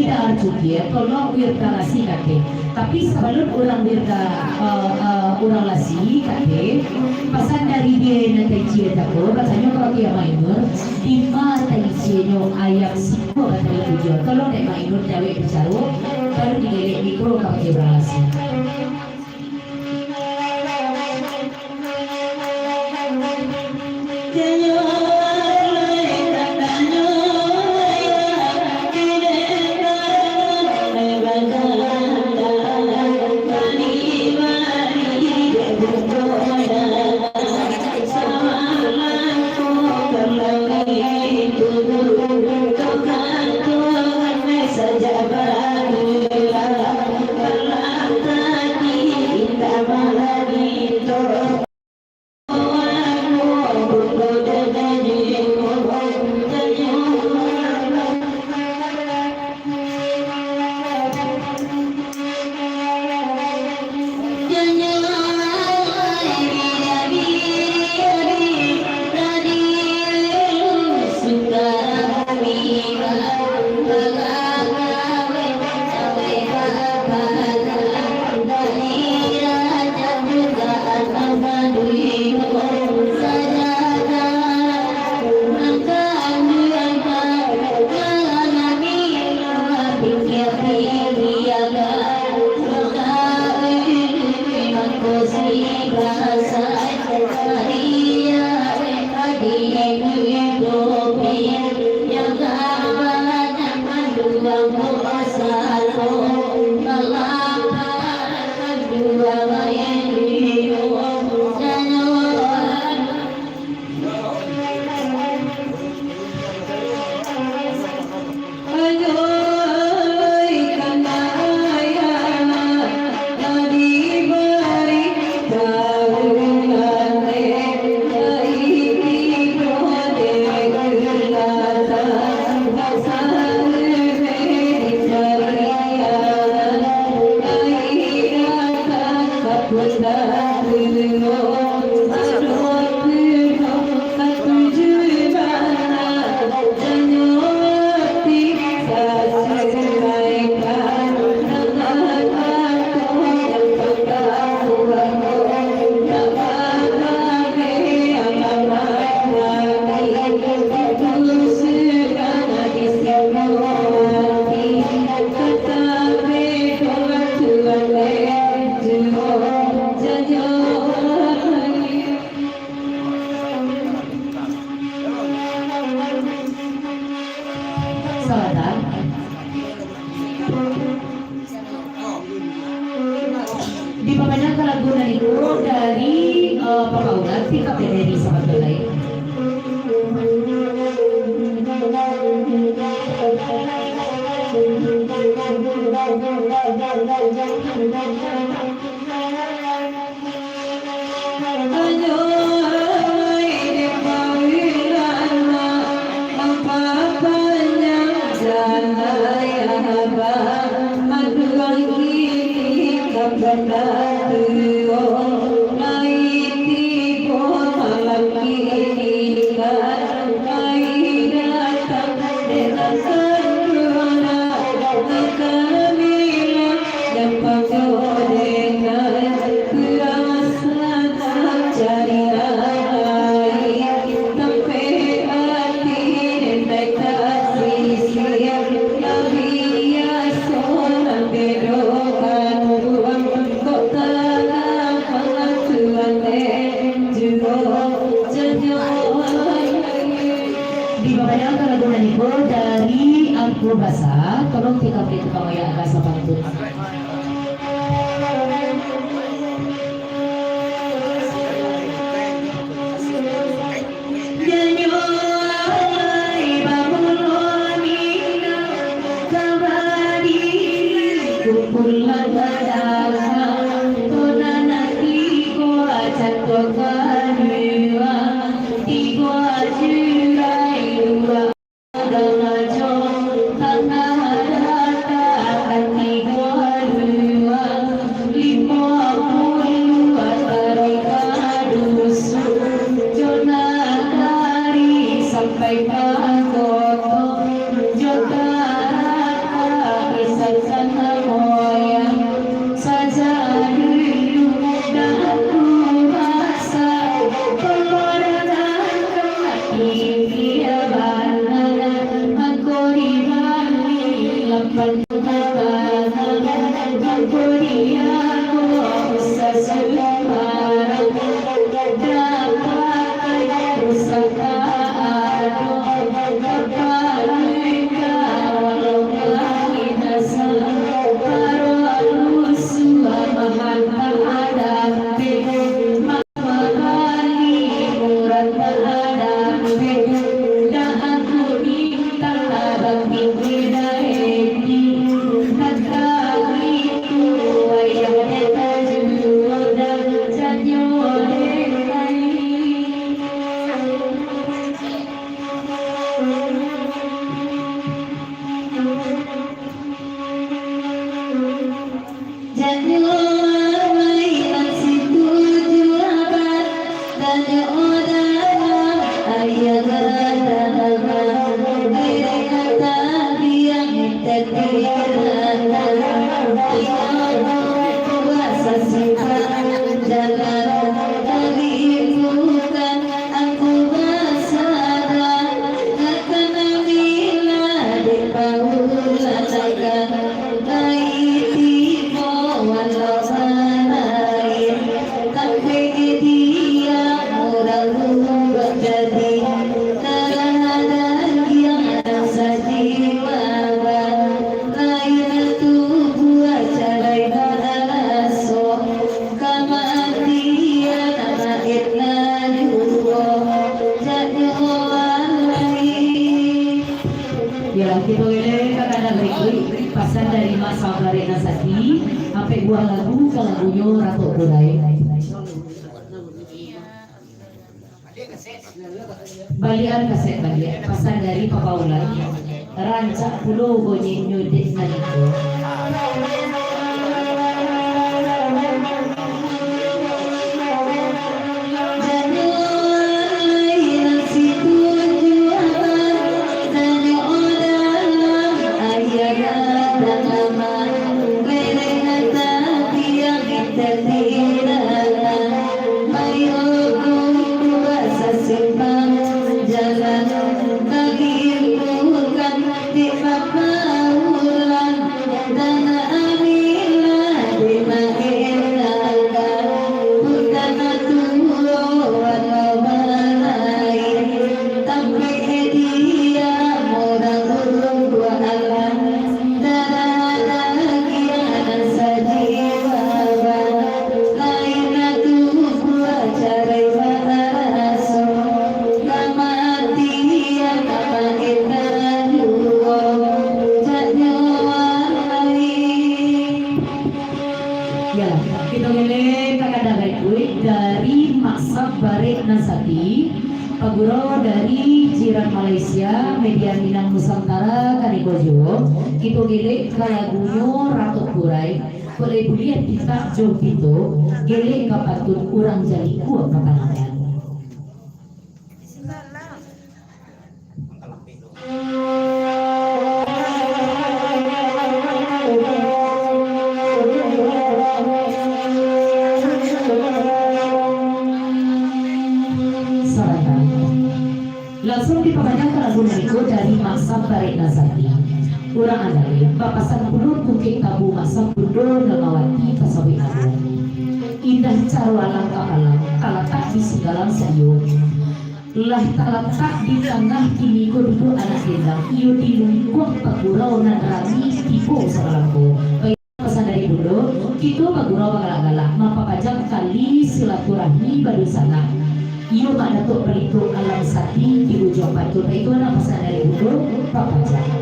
Wirda Arcukie, tolong wirda lasi kate. Tapi sabalun urang wirda, eh, eh, urang lasi kate, pasan dari Diena Taichi Etako, batanyo ka Kiai Mainur, dima Taichi nyo ayam siko batali tujuah. Tolong dek Mainur jawek bicaro, baru digelek mikro ka Kiai urang lasi. Sabantak. Dipapanjangkan lagu nan iko dari, eh, Pakaulan, tingkap dari sahabat lain. Dibawakan lagu nan iko dari Angku Basa, tolong tiga menit tukang oyak agak sapantun. Janyo lai nan situju abah, tanyo dalam ayah gadang abah, diri kata biang tetirana, iyo kuasa simpang jalan, tapi bukan aku basada, nakana bila dek Paulus akan. Lai tibo walau balain, tapi dia urang buruak jadi, darah dagiang sajiwa, lain tubuah carai baraso, kamatian lain na juo, jak juo lai. Yo, kito elok ka kanda barikuik, pasan dari Mak Sabarek Nasaki, ampek buah lagu, ka lagunyo Ratok Kurai. Balian kaset baliak, pasan dari Papa Ulan, rancak pulo bonyinyo dek nanti. Di Makkah, di Madinah, bukan tuo walau balain, tapi dia urang buruak alam, darah dagiang sajiwa, lain tubuah carai baraso. Kamatian ka indak juo, jak nyawa lai. Yo, kito ngelek ka kanda barikuik dari Mak Sabarek Nasaki, pagurau dari jiran Malaysia, media Minang Nusantara kaniko juo. Kito ngelek ka lagunyo Ratok Kurai, kok lai buliah pitak jo pito, ngelek ka patun urang jali kua patangahan. Langsuang dipamanjangkan lagu nan iko dari Mak Sabarek Nasaki. Urang Andaleh bapasan pulo Bukik Tabu Mak Sambundo nan mawati Pasawik Agung. Indah caro alam ka palang, talatak di Singgalang saiyo. Lah talatak di tangah, kini ko duduak anak dendang, iyo di lingkuang pagurau nan rami tibo sabalangko. Pasan dari Bundo, kito bagurau bagalak-galak, mampapanjang tali silaturahmi badunsanak. Iyo Mak Datuak Palito Alam Sati di Ujuang Patun. Itu lah pasan dari Bundo, bapanjang.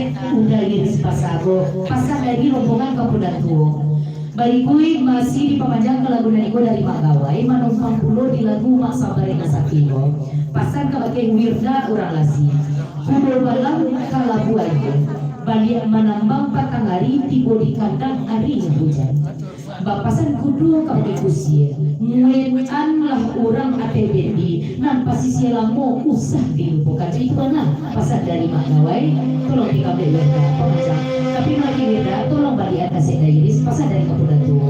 Uda Iris Pasago, pasan dari rombongan Kapudan Tuo. Barikuik masih dipamanjang ka lagu nan iko dari Mak Gawai, manumpang pulo di lagu Mak Sabarek nan satuju ko. Pasan kabake Wirda urang Lasi. Kudo balam ka labuah aia, baliak manambang patang ari, tibo di kandang ari nan hujan. Bapasan kudo kabake kusie, nguetanlah urang ateh bendi, nan pasisia lamo usah dilupokan. Itu nah pasan dari Mak Gawai, tolong dikabek Wirda, pamanjang. Tapi malaki Wirda, tolong baliak kasek Dairis, pasan dari Kapudan Tuo.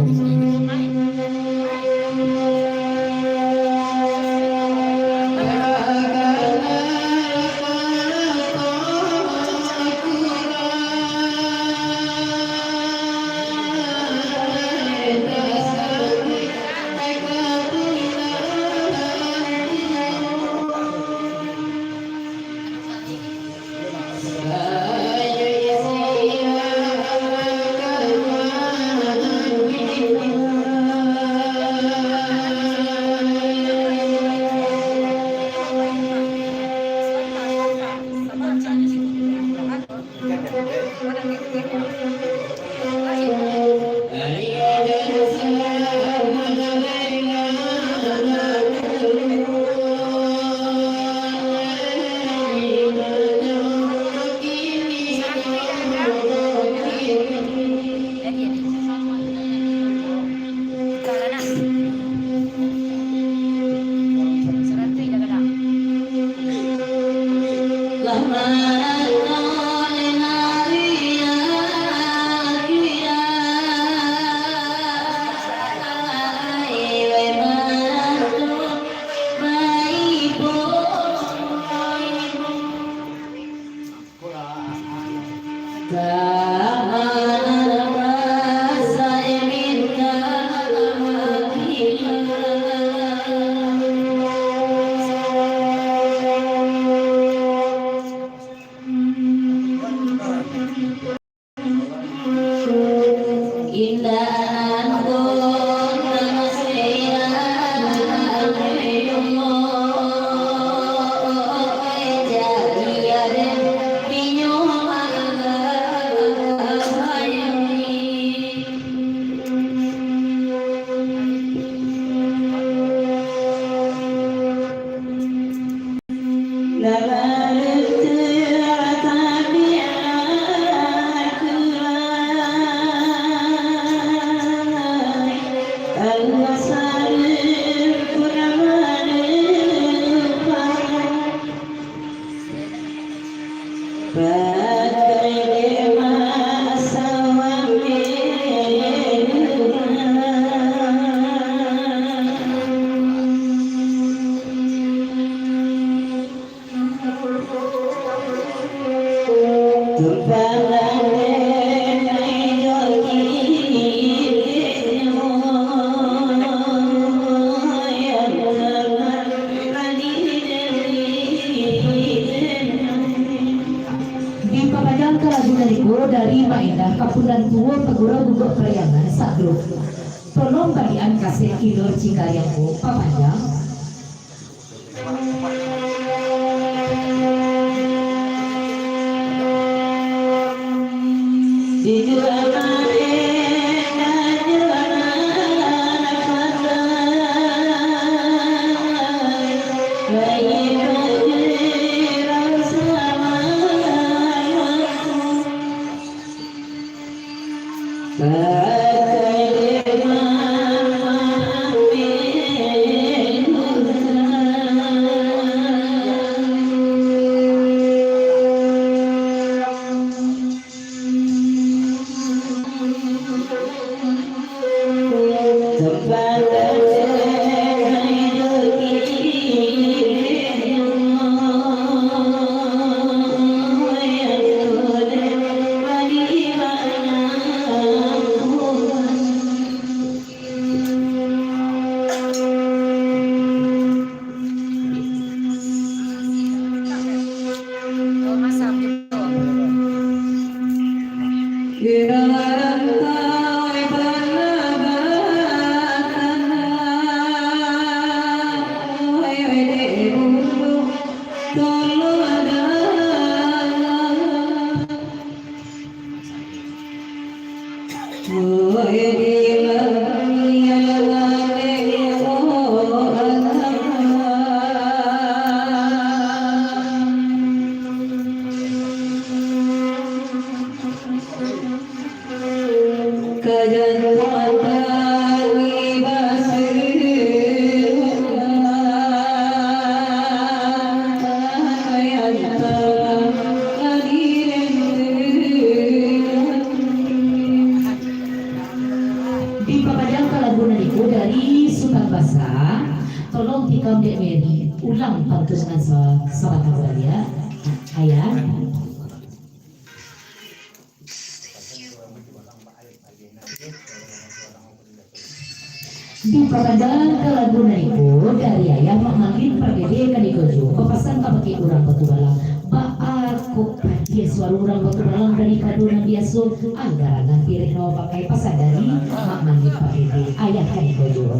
Dipamanjang ka lagu nan iko dari Mak Endah, Kapudan Tuo, Pagurau Gugok Pariangan, Sagrup. Tolong baliakan kasek Ilur Cingkariang ko, pamanjang. Dipapanjangkan lagu nan iko dari Sutan Basa. Tolong tikam Dek Mary, ulang pantun nan sa-, sabatang baliak. Ayah. Dipapanjangkan lagu nan iko dari Ayah Mak Malin Pardede kaniko juo, bapasan kabake urang Batubalang. Baa kok padiah suaro urang Batubalang daripado nan biaso, anggaran nan pirek nan bapakai, pasan dari Mak Malin Pardede. Ayah kaniko juo.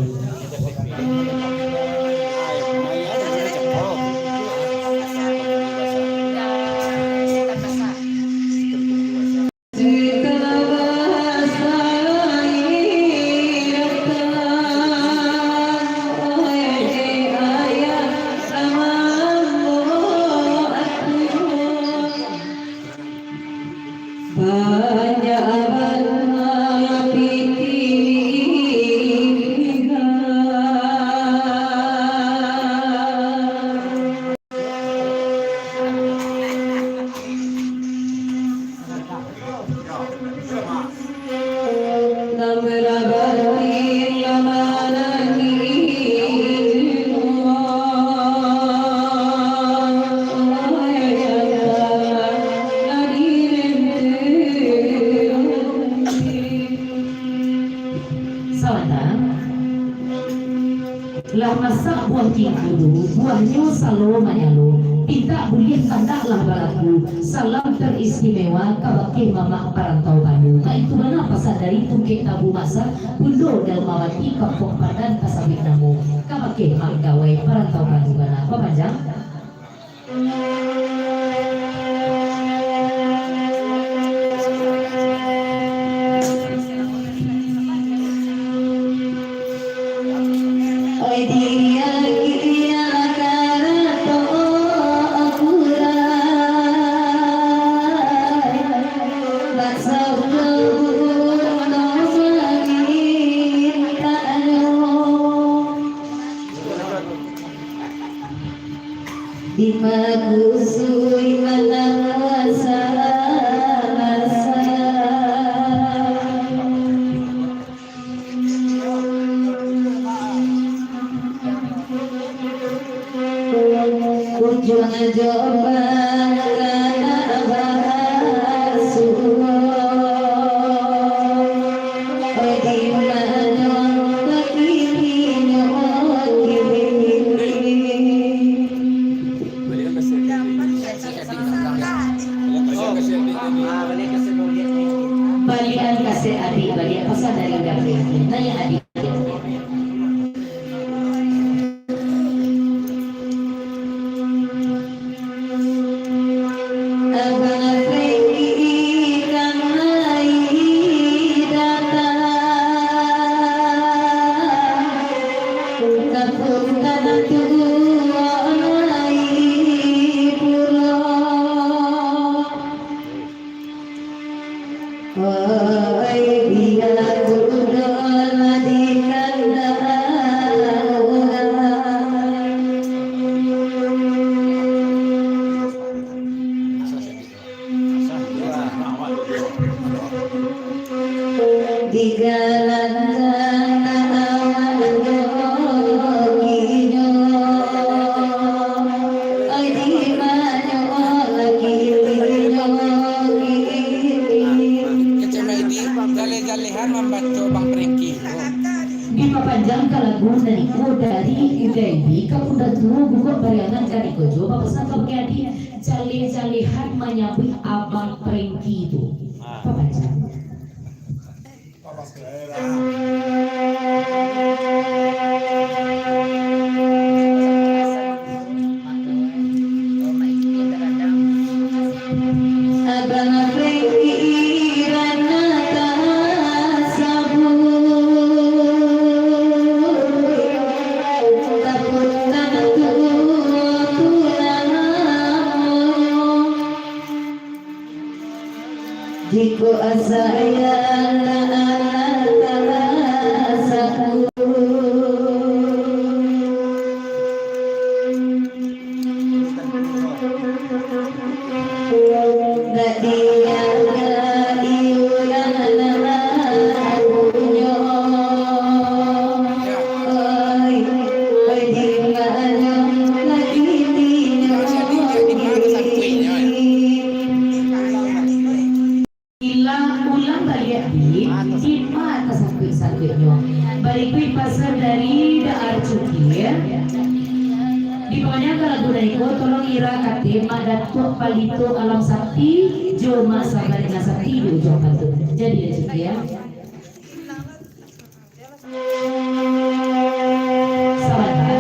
Sabanta. Lah masak buah cingkudu, buahnyo salo manyalo. Pintak buliah kandak lah balaku. Salam teristimewa kabake mamak parantau Banda. Baitu bana pasan dari Tungkek Tabu Masa, Bundo Dalmawati, Kampuang Pandan, Tasabik Namo. Kabake mak gawai parantau Banda bana. Bapanjang. Dimakusui malam puasa masa. Ujuang jo pangkana basuo. Balian kaset adik baliak, pasan dari Uda Prengki. Nanya adik. Abang Frenki kan lai datang, kampung tanah tuo lai pulang. Oi, biak kudo lah dikandak urang. Digalang-galang awak dokinyo. Oi, di mano lakinyo? Kecek Medi, jaleh-jalehan mambaco Bang Prengki. Dipapanjangkan lagu nan iko dari Uda Edi, Kapunda Tuo, Bukok Pariangan, kaniko juo bapasan kabake adik, jaleh-jalehan manyambuik Abang Prengki tu. Papanjang. Abang Frenki Ranata Jikok asa ayah anak-anak ka rasaku, nak diagai urang anak-anak punyo. Oi, oi, di mano lagi tinyo. Ilang ulang baliak di, di ma tasakuik-sakuiknyo. Barikuik pasan dari Daar Cukie. Di panganyang ka lagu nan iko, tolong ira kato Mak Datuak Palito Alam Sakti, jo Mak Sabarina Sakti di ujuang pantun. Jadi, Daar Cukie. Sabanta.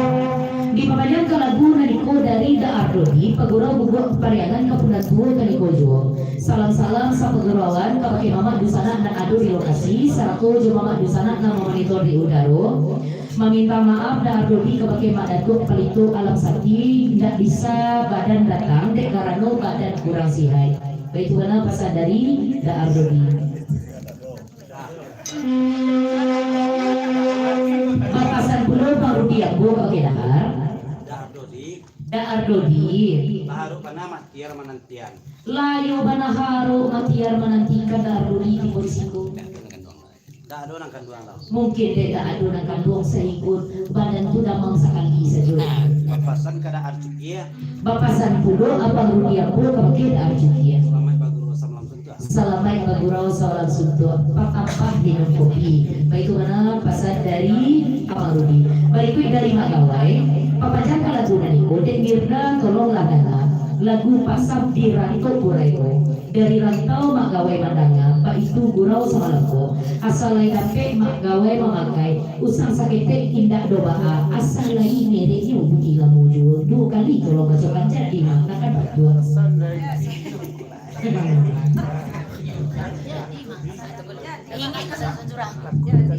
Di pamanyang ka lagu nan iko dari Daar Dodi, pagurau guguak pariangan ka punan tuo ka niko juo. Salam-salam sapagurauan kabake mamak dunsanak nan ado di lokasi, sarato jo mamak dunsanak nan mamonitor di udaro. Maminta maaf Daar Dodi kabake Mak Datuak Palito Alam Sakti, indak bisa badan datang dek karano badan kurang sihat. Baitu bana pasan dari Daar Dodi. Bapasan pulo Bang Rudi ambo ka Daar. Daar Dodi. Daar Dodi. Lah harok bana matiar manantian. Lah iyo bana harok matiar manantikan Daar Dodi tibo di siko. Ndak ado nan kanduang tau. Mungkin dek ndak ado nan kanduang saikut, badan tu damam sakali sajo. Bapasan ka Daar Cukie. Bapasan pulo Abang Rudi ambo kabake Daar Cukie. Salamaik bagurau samalam suntuak. Salamaik bagurau samalam suntuak. Patambah minum kopi. Baitu bana pasan dari Abang Rudi. Barikuik dari Mak Gawai. Papanjang ka lagu nan iko, dek Mirna tolonglah danga. Lagu Pasab di Rantok Kurai ko. Dari rantau Mak Gawai mandanga, baitu gurau samalam ko. Asa lai dapek Mak Gawai mamakai, usang saketek indak doh baa, asa lai mereknyo bunyi lamo juo. Duo kali tolong bacokan, jadi mangkakan batuah.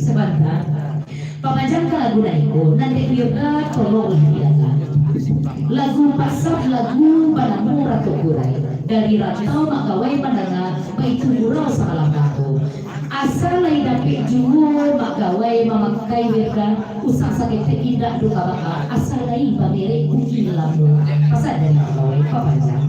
Sabanta. Pamanjang ka lagu nan iko, nan dek Wirda tolonglah didanga. Lagu Pasab, lagu banamo Rantok Kurai. Dari rantau Mak Gawai mandanga, baitu gurau samalam ko. Asa lai dapek juo Mak Gawai mamakai Wirda, usang saketek indak doh ka baa, asa lai bamerek bunyi lamo. Pasan dari Mak Gawai, pamanjang.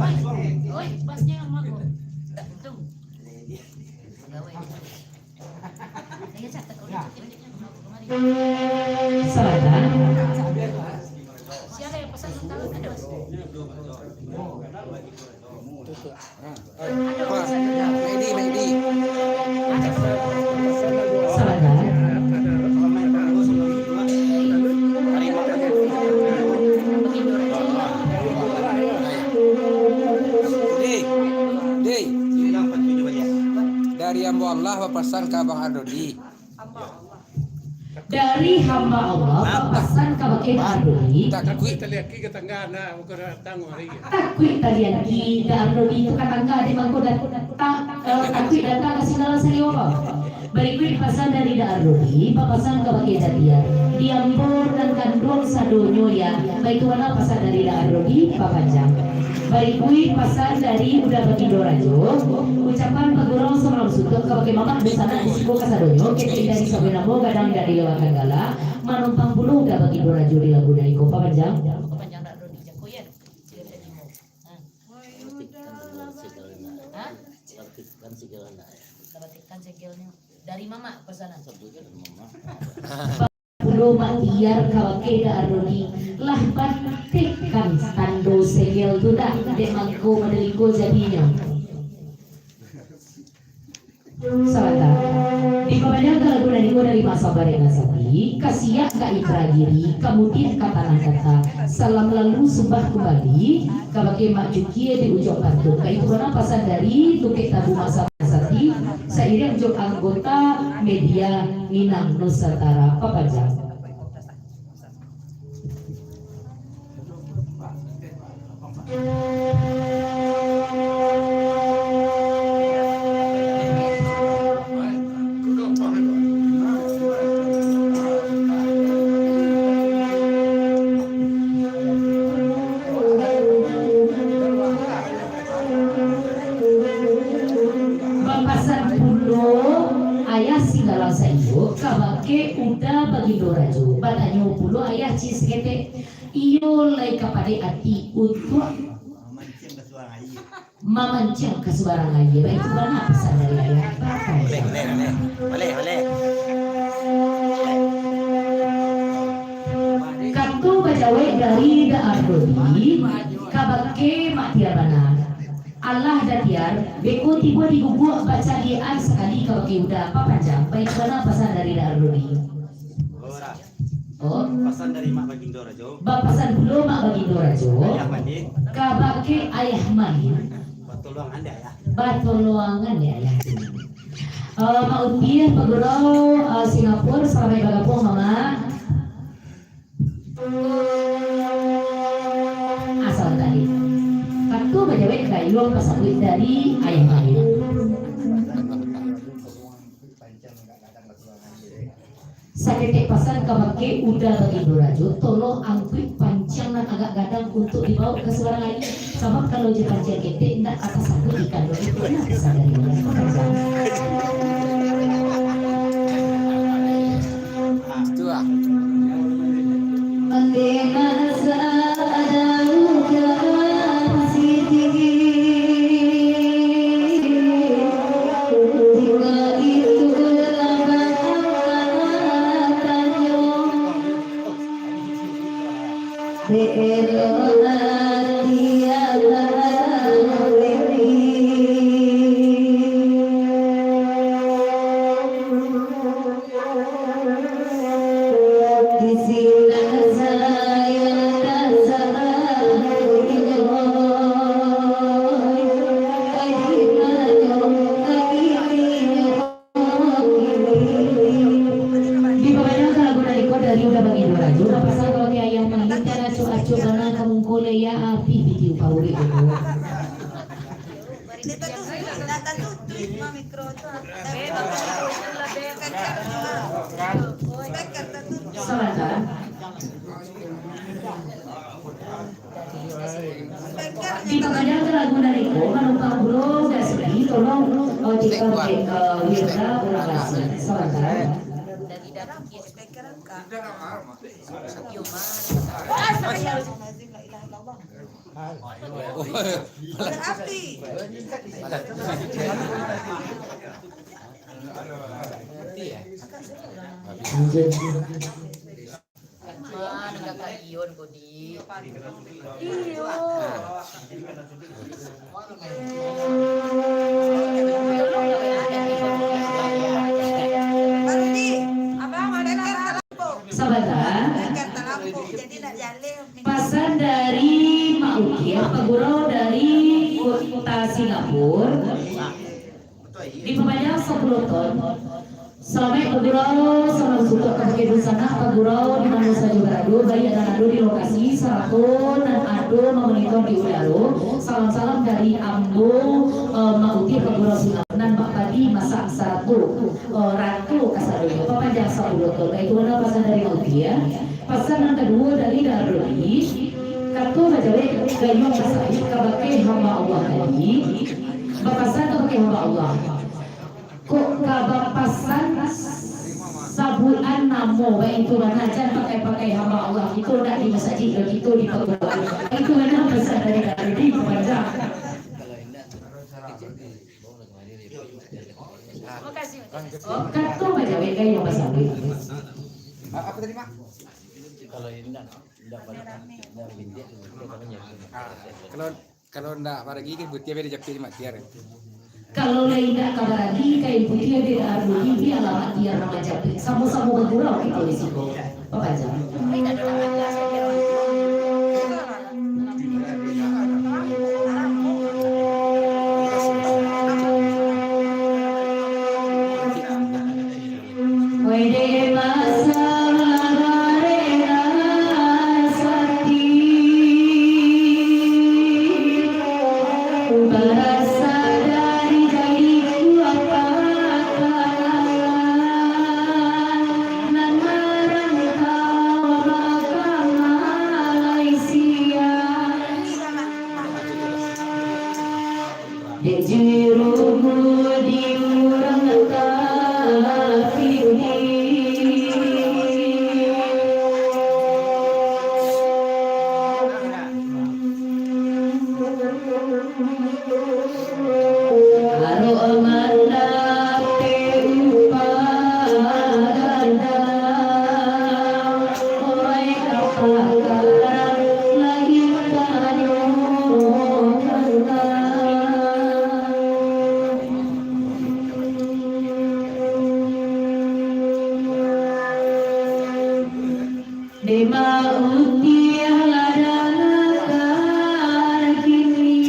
Sabanta. Mehdi, Mehdi. Sabanta. Dei, Dei. Dari ambo Allah bapasan ka Abang Ardodi. Dari hamba Allah bapasan kabake Ardodi. Takuik taliaki ka tangga, nah, bukan datang hari. Takuik taliaki ka Ardodi tu ka tangga, dek mangko datang, eh, takuik datang ka singgalan sariwa. Barikuik pasan dari Ardodi, bapasan kabake Datiar. Di ambo nan kanduang sadonyo ya, baitu bana pasan dari Ardodi, bapanjang. Barikuik pasan dari Uda Bagindo Rajo, ucapan bagurau samalam suntuak kabake mamak dunsanak di siko kasadonyo, kecek dari sabuah namo gadang indak dilewakan gala, manumpang pulo Uda Bagindo Rajo di lagu nan iko, papanjang. Dari mamak pasanan. Pulo Mak Tiar kabake Ardodi, lah batikkan tando segel tu dak, dek mangko madeliko jadinyo. Sabanta. Di pamaliang ka lagu nan iko dari Mak Sabar Ringan Sati, kasiak ka Indragiri, kamudian ka Tanah Datar, salam lalu sumbah kumbali, kabake Mak Cukie di Ujuang Pantun. Baitu bana pasan dari Tukek Tabu Mak Sabar Sati, sairiang jo anggota media Minang Nusantara, papanjang. Pasan pulo ayah Singgalang Saiyo kabake Uda Bagindo Rajo, batanyo pulo ayah Cin Saketek, iyo lai ka padek ati untuak mamanciang ka subarang aia. Baitu bana pasan dari ayah. Boleh, boleh, boleh. Boleh, boleh. Kato bajawek dari Da Ardodi kabake Mak Tiar bana. Alah Da Tiar, beko tibo di guguak bacaliak-an sakali kabake Uda, papanjang. Baitu bana pasan dari Da Ardodi. Oh. Pasan dari Mak Bagindo Rajo. Bapasan pulo Mak Bagindo Rajo. Ayah Malin. Kabake Ayah Malin. Batoloangan dek Ayah. Batoloangan dek Ayah. Eh, Mak Uti, Pak Guru, eh, Singapura, salamaik bagabuang, Mama. Asal tadi. Kato bajawek gayuang pasabuik dari Ayah Malin. Saketek pasan kabake Uda Bagindo Rajo, tolong angkuik panciang nan agak gadang untuak dibawok ka subarang aia, sabab kalau jo panciang ketek, indak ka tasangkuik ikan. Itu lah pasan dari Uda. Itu lah. Dipamanjangkan lagu nan iko dari Uda Bagindo Rajo, bapasan kabake Ayah Malin, taracuak-acuak bana ka mungko lai, ya, api video favorit dulu. Sabanta. Dipamanjangkan lagu nan iko, manumpang pulo Uda Sidi, tolong, eh, cek, eh, Wirda Urang Lasi. Sabanta. Ma, nagak ka Ion ko, Di. Iyo. Baru, Di. Abang, ada kan talampau. Sabanta. Kan talampau, jadi nak jaleh. Pasan dari Mak Ukiah, pagurau dari kota Singapura. Dipamanjang sapuluah ton. Salamaik bagurau, salam suntuak kabake dunsanak pagurau di mano sajo barado, baiak nan ado di lokasi, sarato nan ado mamonitor di udaro. Salam-salam dari ambo, eh, Mak Uti pagurau Singapura, nan bak padi masak sarato, eh, rato kasadonyo, papanjang sapuluah ton. Baitu bana pasan dari Mak Uti, ya. Pasan nan kaduo dari Darudi, kato bajawek gayuang pasabuik kabake hamba Allah tadi, bapasan kabake hamba Allah, kok ka bapasan sabuikan namo, baitu bana, jan pakai-pakai hamba Allah, kito ndak di masajik doh, kito di paguruan. Baitu bana pasan dari Darudi, panjang. Kato bajawek gayuang pasabuik. Kalau indak, indak banyak, indak bintik, kalau, kalau indak baragi, kan putiah beda japit, Mak Tiar. Kalau lah indak ka baragi, kain putiah beda armoni, bialah Mak Tiar nan manjapit. Samo-samo bagurau kito di siko. Papanjang. Dek juru budi Mautiah ladang kini,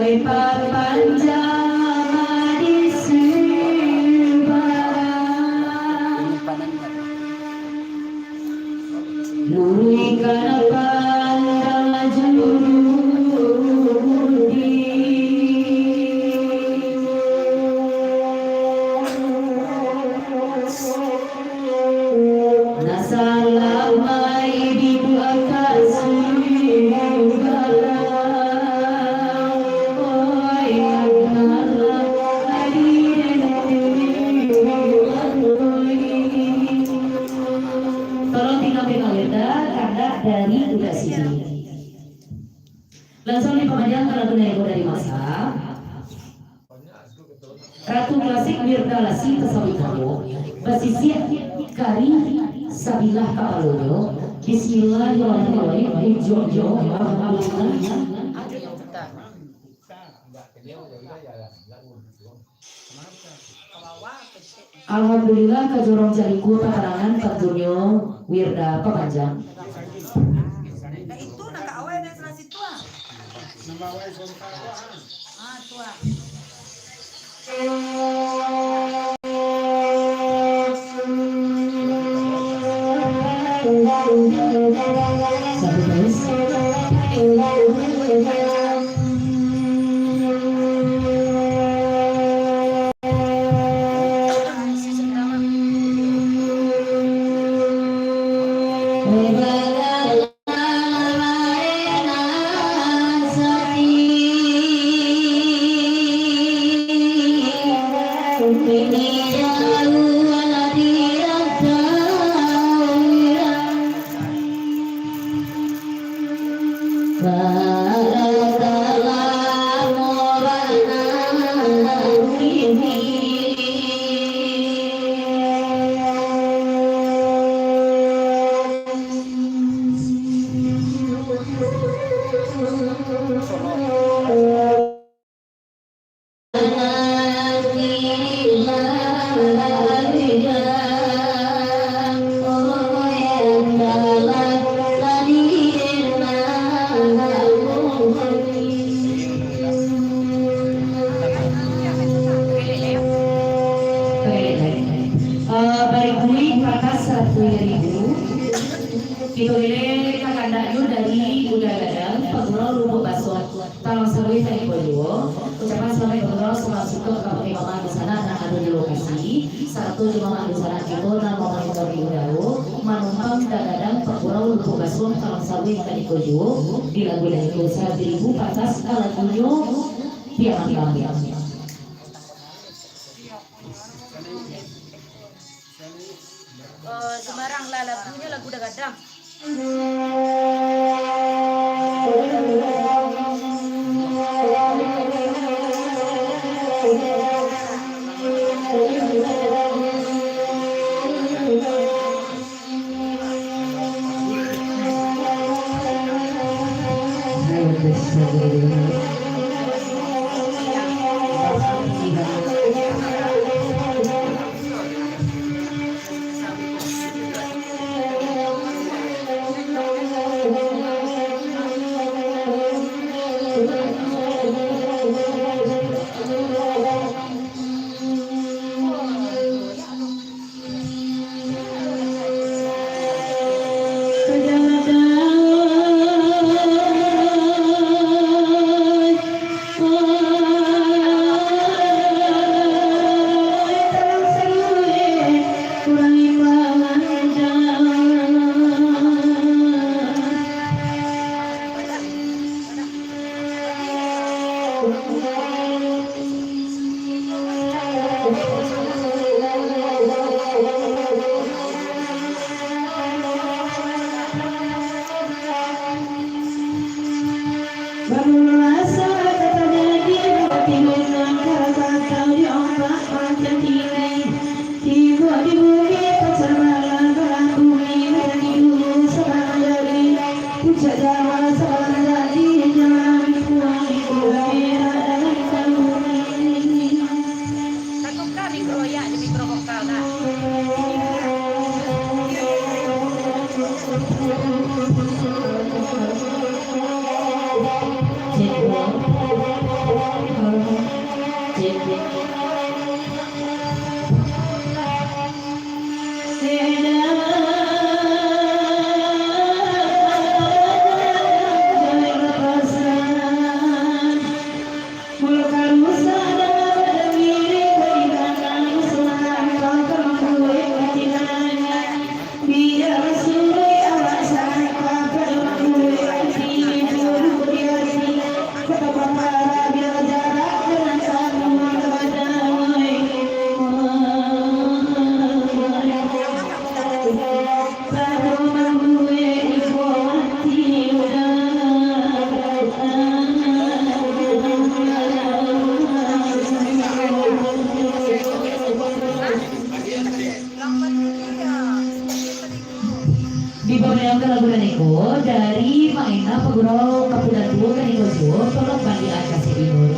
wai papanjang di subarang. Luruihkan pandang jurudi. Nah, salamaik di duo kaki. Tolong tingga-tingga leta kandak dari Uda Sidi. Langsuang dipamanjang ka lagu nan iko dari masa. Ratu Klasik Wirda Lasi Tasawuf Tabo, basisiak kari sabilah kapalonyo. Bismillahirrahmanirrahim. Ujuangnyo, alhamdulillah. Alhamdulillah, ka jorong Caliku, patarangan, tantunyo Wirda pamanjang. Nah, itu nak ka awal dari salah situ, ah. Ah, tu, ah. Eh, barikuik patas saratuih ribu. Kito lele ka kandaknyo dari Uda Gadang, Pagurau Lubuak Basuah, Talang Saluih, Taniko juo. Ucapan salamaik bagurau, salam sukses ka Mamak dunsanak nan ado di lokasi, sarato jo Mamak dunsanak kito nan mamonitor di udaro, manumpang Uda Gadang, Pagurau Lubuak Basuah, Talang Saluih, Taniko juo, di lagu nan iko. Saratuih ribu patas ka lagunyo Piaman Kami. Eh, sembarang lah lagunyo, lagu Uda Gadang. Tibo di bumi, pacah balah, balah bumi, manjadi dulu sabana jadi. Puncak Jawa sabana jadi, jalan dibuang, dibuang, berak dalam Dibayangkan lagu nan iko dari Mak Ina Pagurau Kapudatuo kan iko juo, tolong bandiakan kasih dulu.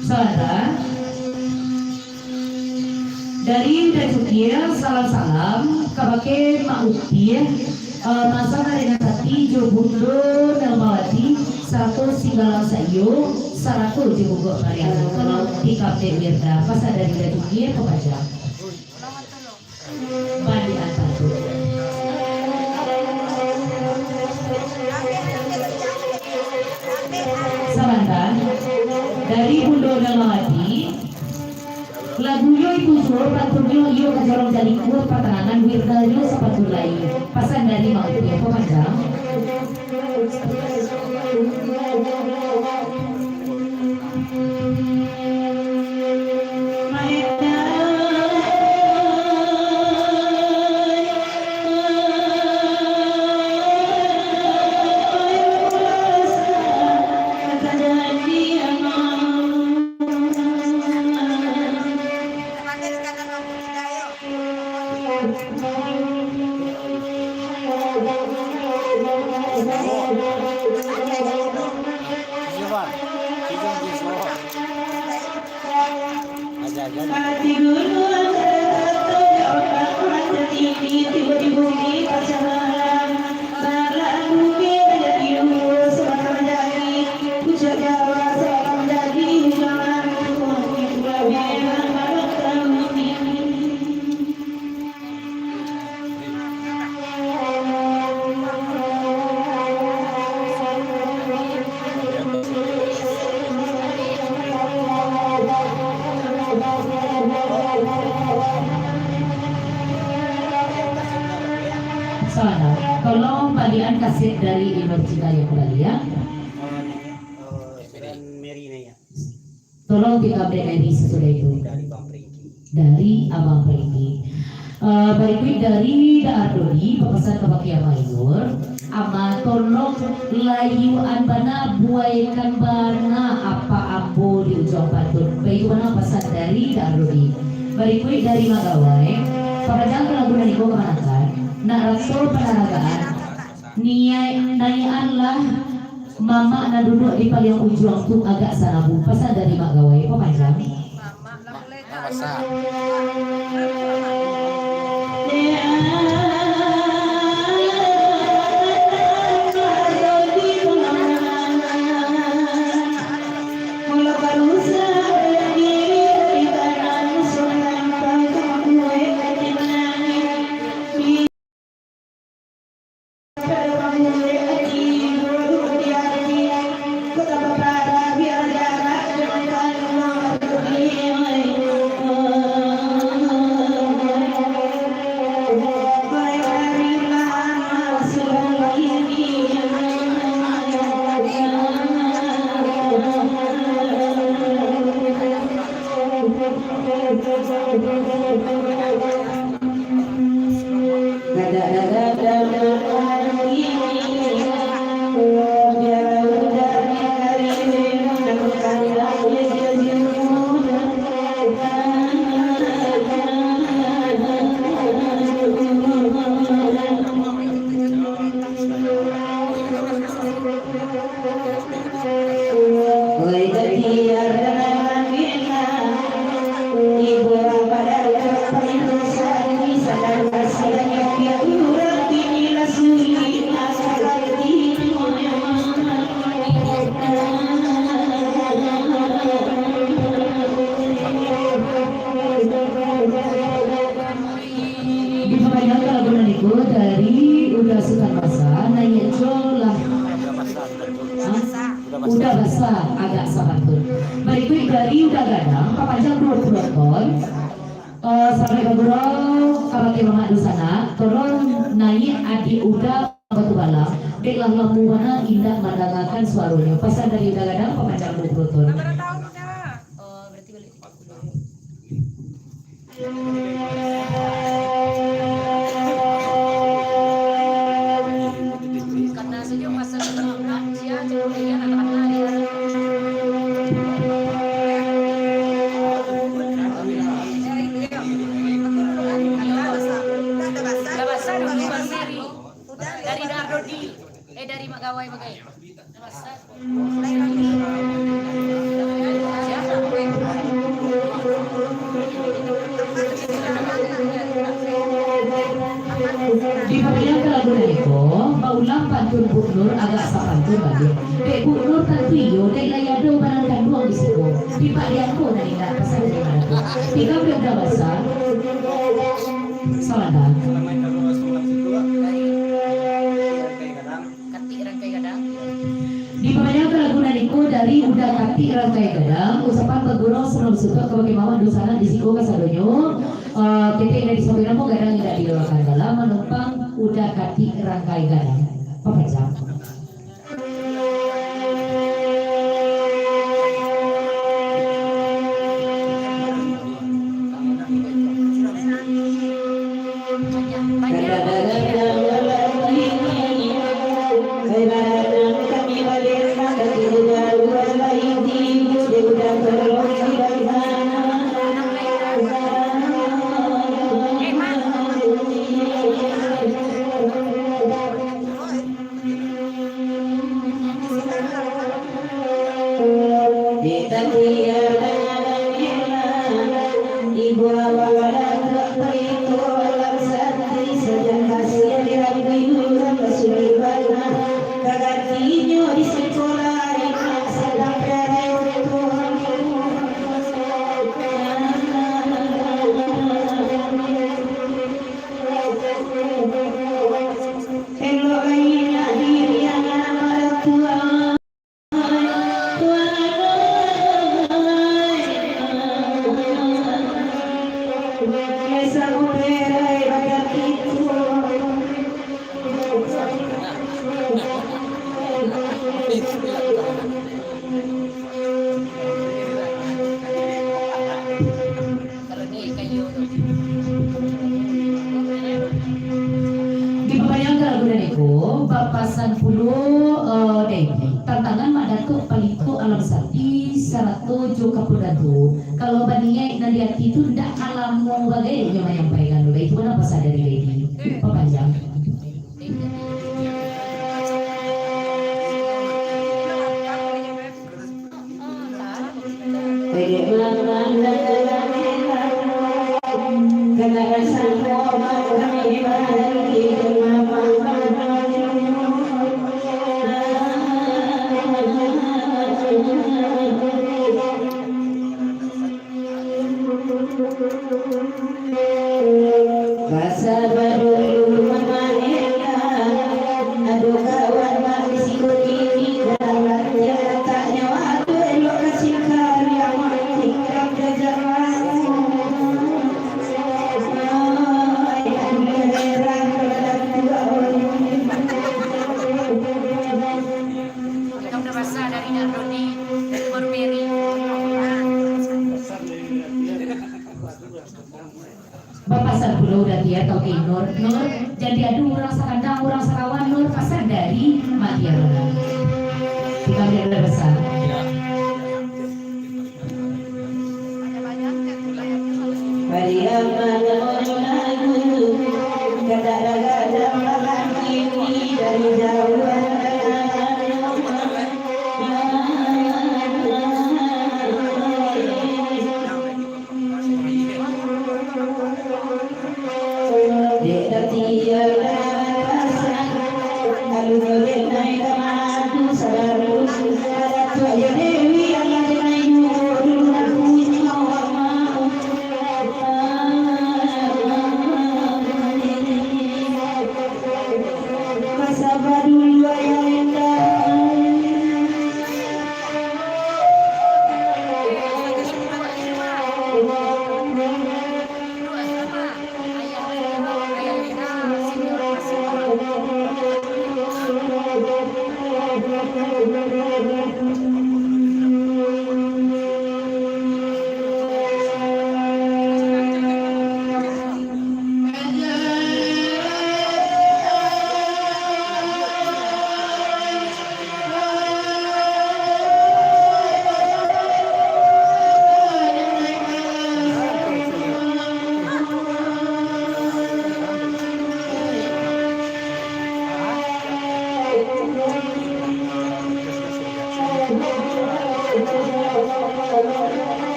Saudara, dari Datuk Kiai, salam-salam kabake Mak Uti, eh, Masa Karina Sati, jo Bundo Nelmawati, sarato Singgalang Saiyo, sarato jo Gugok Mariam. Tolong tikam dek Wirda, pasan dari Datuk Kiai, papanjang. Balian tantu. Sabanta, dari Bundo Nelmawati, lagunyo itu juo, pantunnyo iyo ka jorong jalingkuang, patanangan Wirda jo sapatu lai. Pasan dari Mak Uti, papanjang. Saudara, tolong balian kaset dari Inur Cita yang kembali, ya. Tolong tikam dek Mary sasudah itu. Dari Bang Pringki. Dari Abang Pringki. Eh, barikuik dari Da Ardodi, bapasan kabake Ama Inur. Ama, tolong layuan bana, buaikan bana apak ambo di ujuang pantun. Baitu bana pasan dari Da Ardodi. Barikuik dari Mak Gawai, papanjang lagu nan iko kamanakan, nak raso panaragaan. Niaik, naiakanlah mamak nan duduak di paliang ujuang tu agak sanabu. Pasan dari Mak Gawai, papanjang. Dipapanjang lagu nan iko dari Uda Sutan Basa, naiak jo lah. Hah? Uda Basa agak sapantun. Barikuik dari Uda Gadang, papanjang duo puluah ton. Eh, salamaik bagurau, kabake mamak dunsanak, tolong naiak adiak Uda Batu Balang, dek lah lamo bana indak mandangakan suaronyo. Pasan dari Uda Gadang, papanjang duo puluah ton. Oh, berarti balik. Dari Dardodi, eh, dari Mak Gawai bagai. Di pamilihan lagu nan iko, baulah pantun Buk Nur agak sapantun baliak. Dek Buk Nur tantu iyo, dek lai ado banan kanduang di siko. Tipak di angko nan indak pasal di mana tu. Tiga puluh dah basa. Salah dah. Katik Rangkai Gadang. Dipamanjangkan lagu nan iko dari Uda Katik Rangkai Gadang, ucapan bagurau salam supak kabake mamak dunsanak di siko kasadonyo. Eh, ketek indak disabuik namo, gadang indak dilewakan dalam manumpang Uda Katik Rangkai Gadang. Papanjang. Elok lai nak diri anak maratua. Dipamanjangkan lagu nan iko, bapasan pulo, eh, dek tantangan Mak Datuak Palito Alam Sati sarato jo Kapur Datuak. Kalau baniaik nan di ati tu, ndak ka lamo bagai nyo manyampaikan tu. Itu kan pasan dari Lady. Papanjang. Basa baru mamainkan, ado kawan mak di siko kini, dalam latihan letaknyo, ado elok ka sikali, amak tinggal jajaran. Ai, ado heran, ado tuak. Kita udah basa dari Dardoni, dari Baru Mary. Bapasan pulo Uda Tiar ka Uki Nur, Nur, jan diadu urang sakandang, urang sakawan, Nur, pasan dari Mak Tiar. Tiga miliar besar. Bariaman lagu, kadang-kadang lagi dari jauh.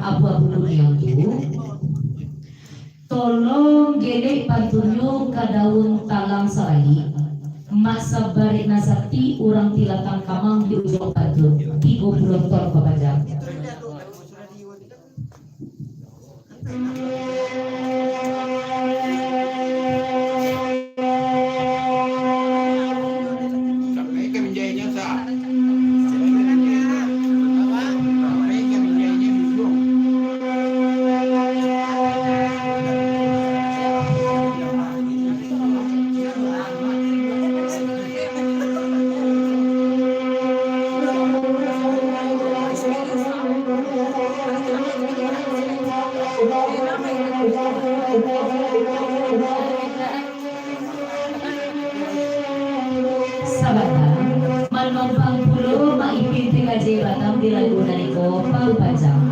Abu-abu kuniang tu, tolong gelek pantunnyo ka daun talang sabalik. Mak sabarek nan sakti urang tilatang kamang di ujuang pantun, tigo puluah ton bapanjang. Sabanta, manompang pulo Mak Ipin T K J Batam di lagu nan iko, Palu Panjang.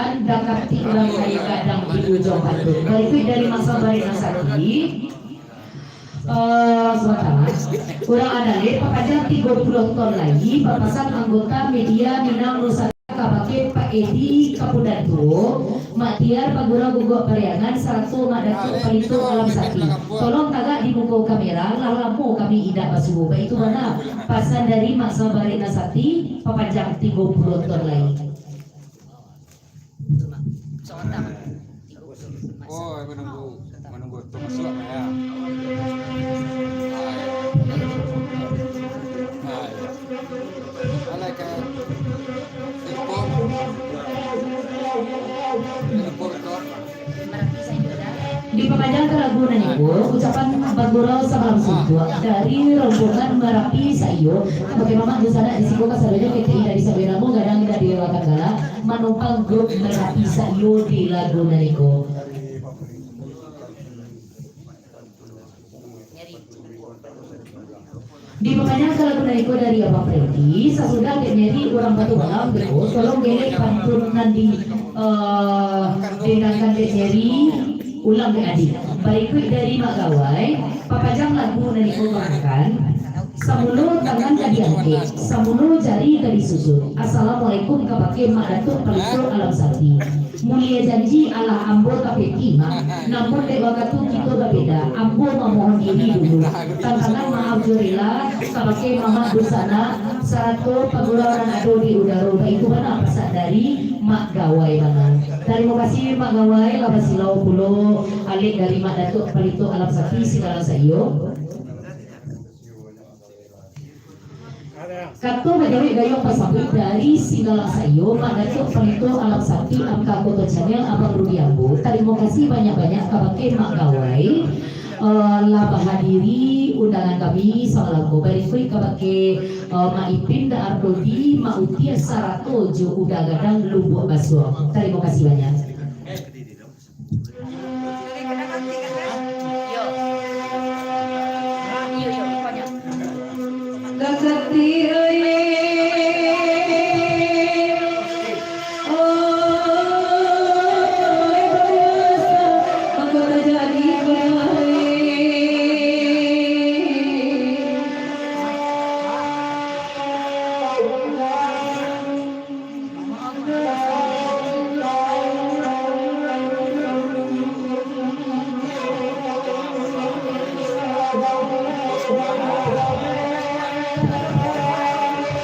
Dakek urang kayo gadang di ujuang pantun. Barikuik dari Mak Sabarek nan sakik. Eh, sabanta. Urang adalah papanjang tigo puluah ton lai, bapasan anggota media Minang Nusantara kabake Pak Edi Kapudan Tuo, Mak Tiar Pagurau Guguk Pariangan, sarato Mak Datuak Palito Alam Sakti. Tolong tagak di muko kamera, lah lamo kami indak basuo. Baitu bana pasan dari Mak Sabarek nan sakik, papanjang tigo puluah ton lai. Oh, menunggu, menunggu tu masuk ya. Ah, ya. Ah, ya. Alaikum. Telepon. Telepon kau. Dipapanjangkan lagu nan iko, ucapan bagurau sabalam suntuak dari rombongan Marapi Saiyo, bagaimana di sana di siko kasadonyo K T I dari Sabiramo gadang dari Wakanggala, manumpang grup Marapi Saiyo di lagu nan iko. Dipapanjangkan lagu nan iko dari Abang Freddy, sasudah Dek Mary urang Batu Balam beko, tolong gelek pantun nan di, eh, dendangkan Dek Mary ulang Dek Adi. Barikuik dari Mak Gawai, papanjang lagu nan iko mangkan, samulo tangan ka diangkek, samulo jari ka disusun. Assalamualaikum kabake Mak Datuak Palito Alam Sakti. Mulie janji alah ambo tapeti mah, namun dek wakatu kito babeda, ambo mamohon diri dulu. Tantangan maaf jo rela, kabake Mamak Dusanak, sarato pagurau nan ado di udaro, baitu bana pasan dari Mak Gawai bana. Tarimo kasih Mak Gawai, lah basilau pulo alek dari Mak Datuak Palito Alam Sakti Singgalang Saiyo. Kato bajawek gayuang pasambuik dari Singgalang Saiyo, Mak Datuak Palito Alam Sakti, Angka Koto Channel, Abang Rudi Ambo. Tarimo kasih banyak-banyak kabake Mak Gawai, eh, lah bahadiri undangan kami samalam ko. Barikuik kabake, eh, Mak Ipin, Da Ardodi, Mak Utia, sarato jo Uda Gadang Lubuak Basuang. Tarimo kasih banyak.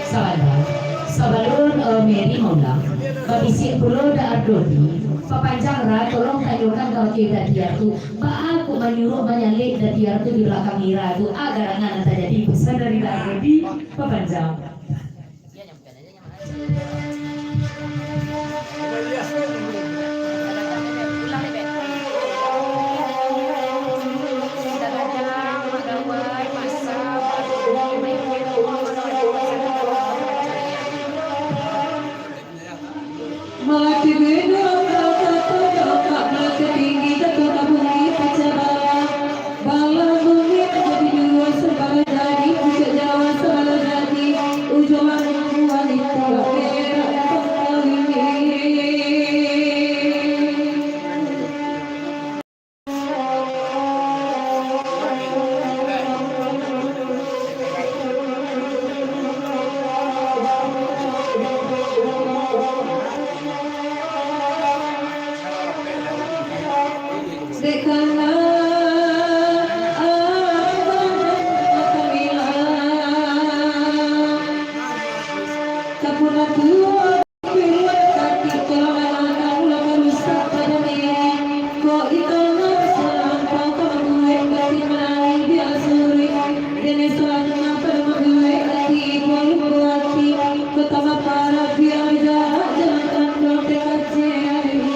Sabanta. Sabalun, eh, Mary maulang, babisiak pulo Da Ardodi, papanjang ra, tolong tanyokan kabake Da Tiar tu, baa kok manyuruah manyalek Da Tiar tu di balakang Ira tu, a garangan nan tajadi, pasan dari Da Ardodi, papanjang. Malaki beda, malaki tinggi, jatuah ka bumi, pacah balah. Balah bumi manjadi duo, sabalah jadi puncak Jawa, sabalah jadi ujuang langit, wanita berak datang kawin. Dek kana abang kami lah. Kapuna tuo piluak kaki, kalau memang kamu lah rusak pada mini. Kok di tangan sampah kamu buek kaki menangis biar suruh. Dene salah kenapa membuek hati, ibu lupa hati. Kok tambah parah biar jarak jalan kantong T K C hari ini.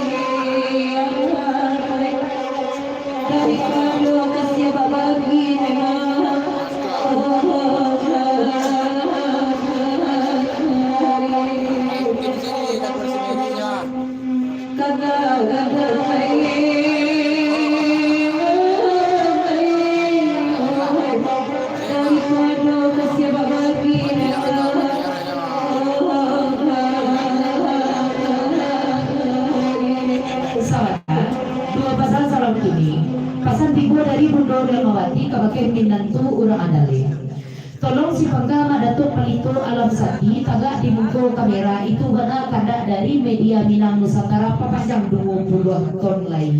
Daripado kasiah babagi memang. Kada-kada bae. Daripado kasiah babagi memang. dari Bundo Darmawati kabake minantu urang andaleh. Tolong si pangga Mak Datuak Palito Alam Sakti tagak di muko kamera, itu bana kandak dari media Minang Nusantara papanjang duo puluah ton lai.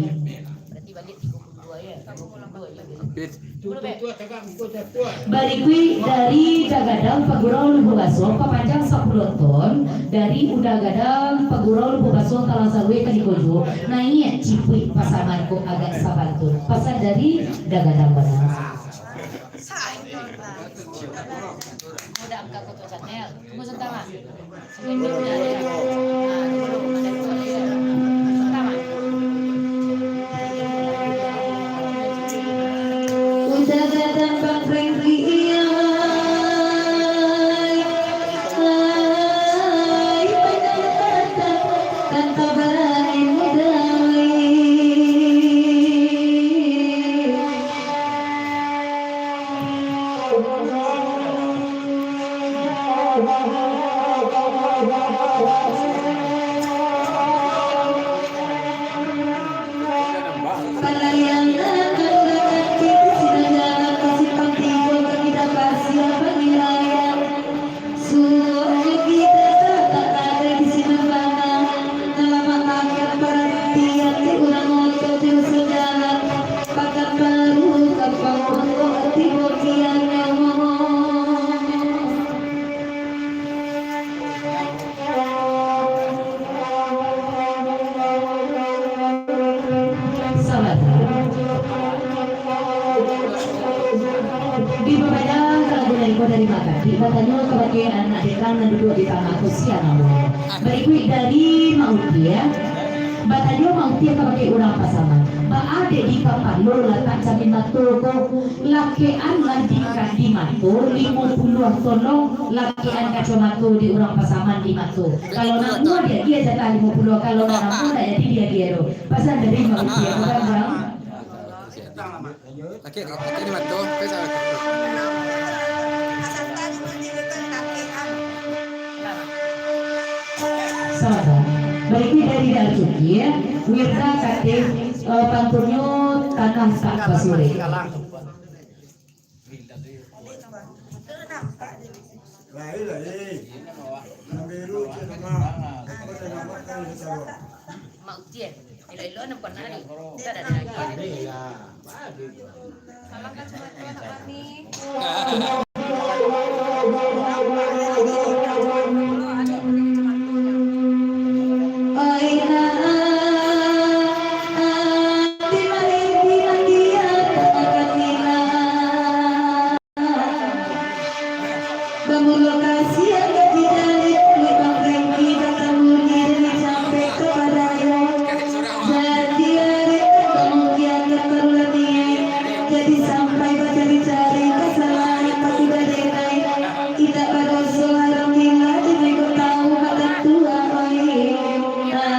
Barikuik dari Dagadang Pagurau Lubuah Basuah papanjang sapuluah ton, dari Uda Gadang Pagurau Lubuah Basuah Talang Sarueh ka dikojo, naiak cipuik pasaman ko agak sabantun. Pasan dari Dagadang bana. Mudah angka kotor channel. Tunggu sebentar, Mak. Sabar. Di babaja kalagu nan iko dari Mak Katik, batanyo kabake anak dekang nan duduak di tangah tu, sia namonyo. Barikuik dari Mak Uti, ya. Batanyo Mak Uti kabake urang Pasaman. Baa dek di kapalo latak camin mato ko? Lakekan lah di, di mato limo puluah tolong, lakekan kacomato di urang Pasaman di mato. Kalau nak mua, dia, dia jatah limo puluah, kalau nak mua, tak jadi dia, dia tu. Pasal dari Mak Uti, ya, bukan, Bang? Laki, laki ni bantu, tapi salah. Sabar. Barikuik dari Daud Suki, ya. Wirda Katih, eh, pantunnyo Tanah Tak Basurek. Lain, lain. Nan biru cek nama. Apa yang nama kan salah. Mak Uti, eh? Elok-elok nampak nari. Tak ada lagi. Salam kacamata anak mami. Bamulo kasian ka tidak lek, lek Bang Franky datang bunyi dari campek tu padayo. Jadi arek kemungkinan terlalu niai. Jadi sampai bacari-cari kesalahan aku dah denai. Indak badoso, alhamdulillah, jadi kau tahu mata tua, oi. Ah.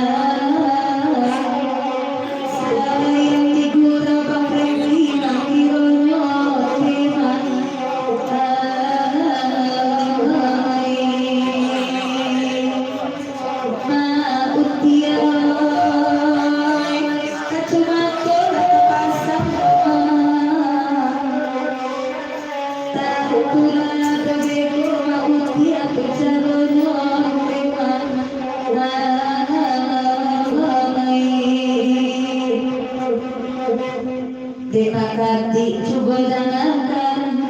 Dek Mak Katik cubo dangakan,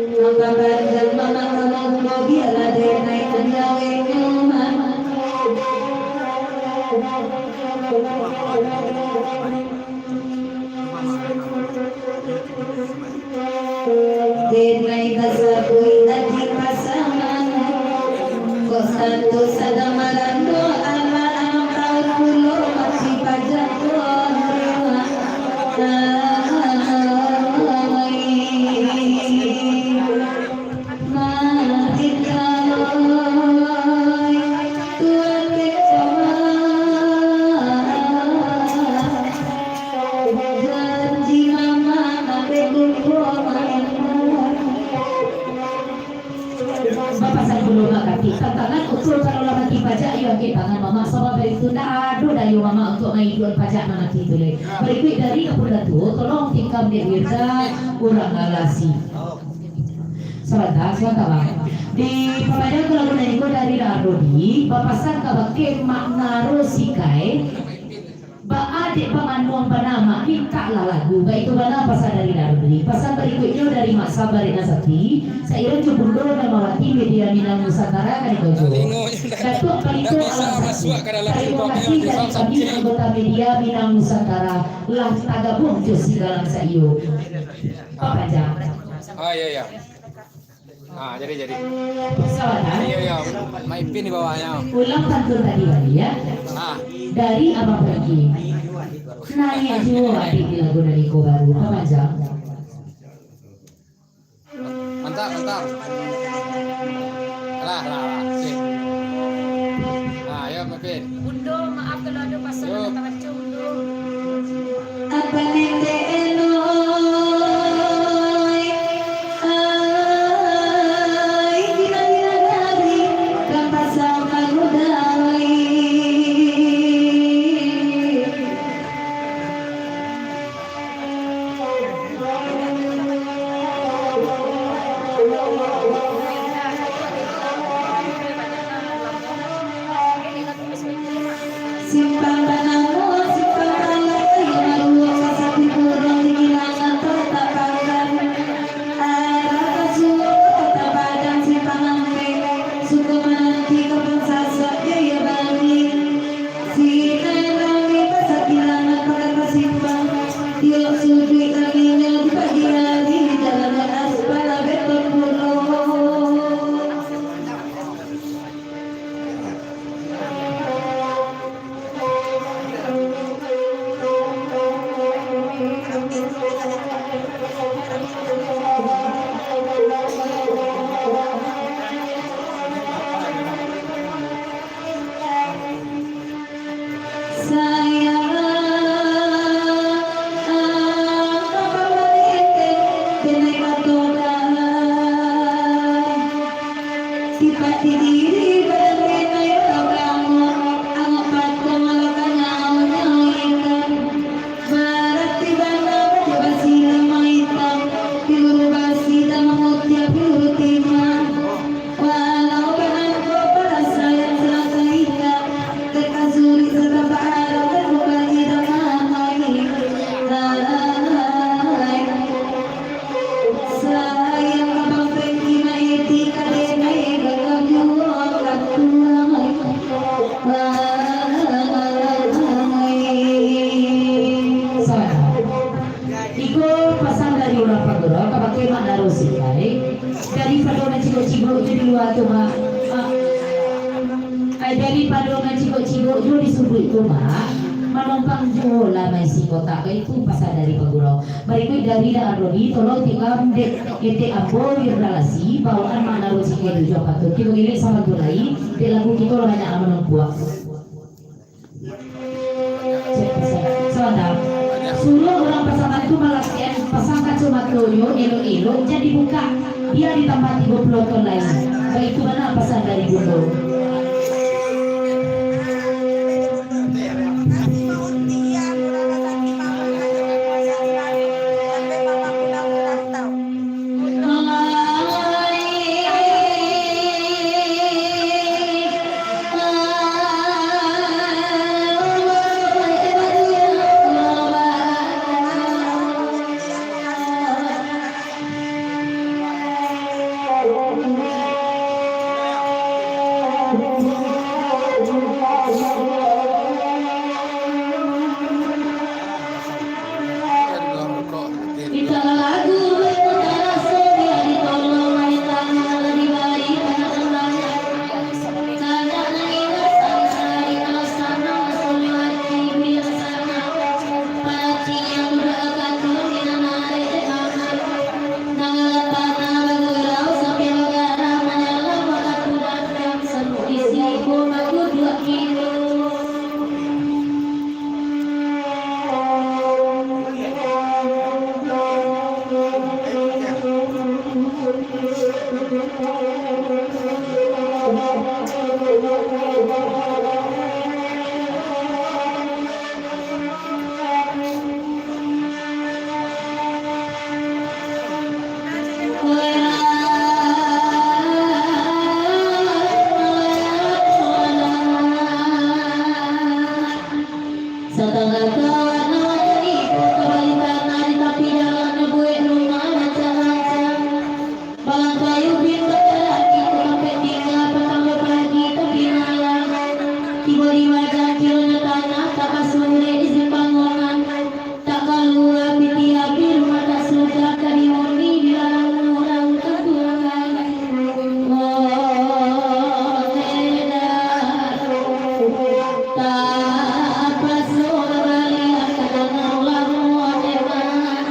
mangka panjang mamakan umua, bialah dek naik manjawenyo mah. Denai basabuik adik pasaman, kok sato sadang marando, anak anam taun pulo mati pajak ko. Mati taun, tuan kecamatan. Janji mama sampai lupo main. Bapasan pulo Mak Katik, tantangan usul kalau lah mati pajak, iyo angkek tangan Yo, mamak, untuak maiduan pajak nan mati tu, leh. Barikuik dari Kapun Datuo, tolong tikam dek Wirda urang lalasi. Sabanta, sabanta, Bang. Di papanjang lagu nan iko dari Ardodi, bapasan kabake Mak Naro Sikai, baa dek pamanuang bana, Mak, mintaklah lagu. Baitu bana pasan dari Ardodi. Pasan barikuiknyo dari Mak Sabar Nasati, sairing jo Bundo Darmawati, Media Minang Nusantara, kan iko jo. Datuak Palito Alam Sakti. Tarimo kasih dari kami anggota Media Minang Nusantara lah tagabuang jo si Galang Saiyo. Papanjang. Ah, iya, iya. Ah, jadi, jadi. Sabanta. Iya, iya. Maipin di bawahnya. Ulang pantun tadi baliak, ya. Ah. Dari Abang Pergi. Naiak juo adiak di lagu nan iko baru. Papanjang. Mantap, mantap. Alah, alah, alah. Sip. Ah, yo, Mapin. Bundo, maaf kalau ado pasan nan tarancang, Bundo. Apa nende eloi? Ai, gila-gila dari kapasa manudai. Simpang Banamo, Simpang Raya, Maruo, Pasar Timur, Rong Gilang, Kota Padang, Arah Kasuo, Kota Padang, Simpang Ampek, Suko Mananti, Kampung Sasak, Jaya Bangin. Sinan rami pasakilangan pakai pasimpang, tiok suduik raminyo di pagi ari, jalan aspal beton pulo. Sayang, denai matodah. Sipati diri badan denai tau lamo, angok patong alokannyo aunyo ikan. Barati bana bajo basi lamah itam, piluru basi dan mutiara piluru timah. Walau bana ko parasaian salah taingga, teka sulik satampak arah dan bukan tidak mahal. Sayang abang Pengki maeti ka denai, gagal juo ka tulang. Iko pasan dari urang Pagurau kabake Mak Naro Sikai. Daripado mancigok-cigok jo di lua tu, Mak. Ah. Ai, daripado mancigok-cigok jo di suduik tu, Mak, manumpang juo lah maisi kotak. Baitu pasan dari Pagurau. Barikuik dari Daan Rodi, tolong tikam dek etek ambo Wirda Lasi, bawaan Mak Naro Sikai tujuah patun. Kito gelek sabantu lai, dek lagu kito lah banyak lah manungkuak. Sabanta. Suruah urang pasaman tu malatiahan pasang kacomatonyo elok-elok, jan dibukak, bia ditambah tigo puluah ton lai. Baitu bana pasan dari Bundo. Tangah kawan awak jadi, kota bali tanah di tapi jalan, buek rumah rancak-rancak. Balang kayu pintu tarakhir, tampek tingga, patang pagi tapi malam. Tibo di wadah, kironyo tanah, tak basurek izin bangunan. Tak kalua pitih api, rumah tak sudah, ka dihuni dilarang urang tatua. Oh, enak. Tapaso babaliak ka tanah urang, oh, enak.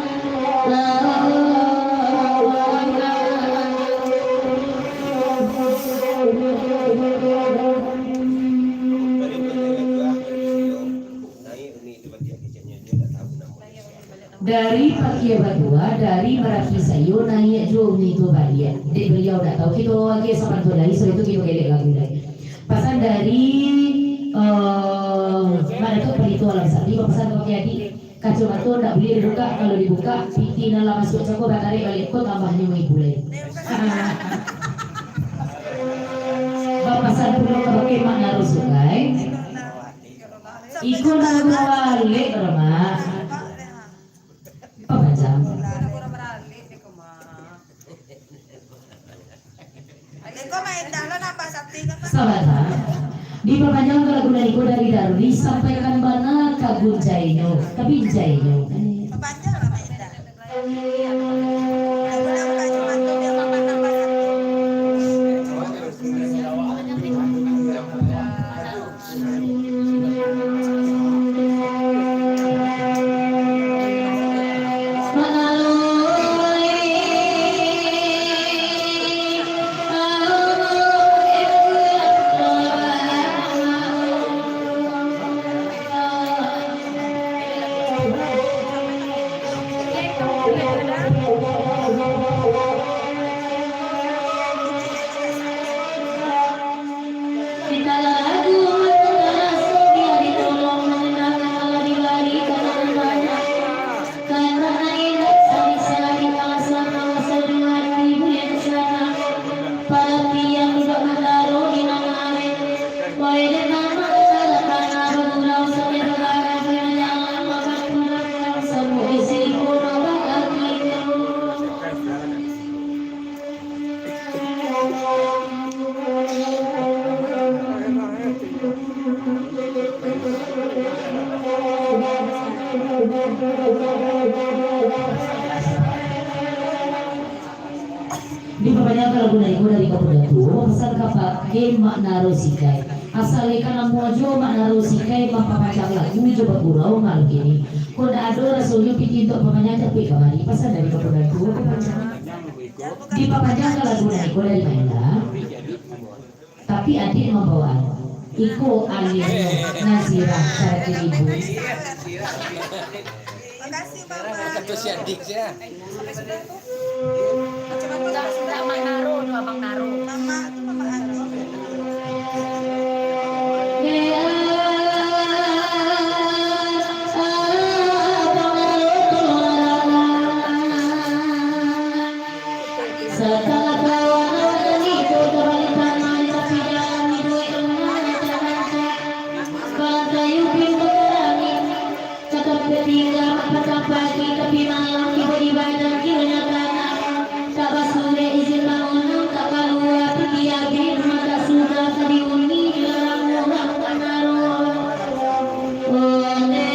Dari Pakia Batua, dari Marapi Sayo, naiak juo uni tu baliak. Dek baliau dak tahu, kito agiah sapantun lai, sudah itu kito gelek lagu lai. Pasan dari, eh, Mak Datuak Palito Alam Sakti, bapasan ka Pakia Adik, kacomato ndak buliah dibukak, kalau dibukak, pitih nan lah masuak cako batarek baliak ko tambahnyo maibu lai. Bapasan pulo ka Pakia Mak Naro Sukai. Iko ndak buliah baliak, Mak. Papanjang. Sabana. Dipapanjang ka lagu nan iko dari Daruli, sampaikan bana ka gunjainyo, ka binjainyo. Kita lagu taraso, biar ditolong manenangkan, Allah dibari kanangan banyak. Kanangan indah sari-sari, maso-maso duo ribu yang sana. Paratian duduak mandaro di mangawek. Wai dek mama, salah kana bagurau, sampai bagarang, kena jalan makan kurang, samo isi kurang bakati. Di papanjang lagu nan iko dari Kapuda Tuo, pasan ka Pakia Mak Naro Sikai. Asal ikan amuah jo Mak Naro Sikai mampapanjang lagu jo bagurau malam kini. Kok ndak ado rasonyo pitih untuak papanjang, capek kamari, pasan dari Kapuda Tuo, papanjang. Dipapanjang ka lagu nan iko dari Maila, tapi adik mambawaan. Iko alihnyo Nazirah Sarati Ibu. Makasih, Mama. Kata si adik, ya. Sudah, sudah, Mak Naro, tu Abang Naro. Mama, tu Mama Naro. Tatap tatingga, patang pagi, tapi malam, tibo di badan, kironyo tanah. Tak basurek izin bangunan, tak kalua pitih api, rumah tak sudah, ka dihuni dilarang urang, Mak Naro. Onde.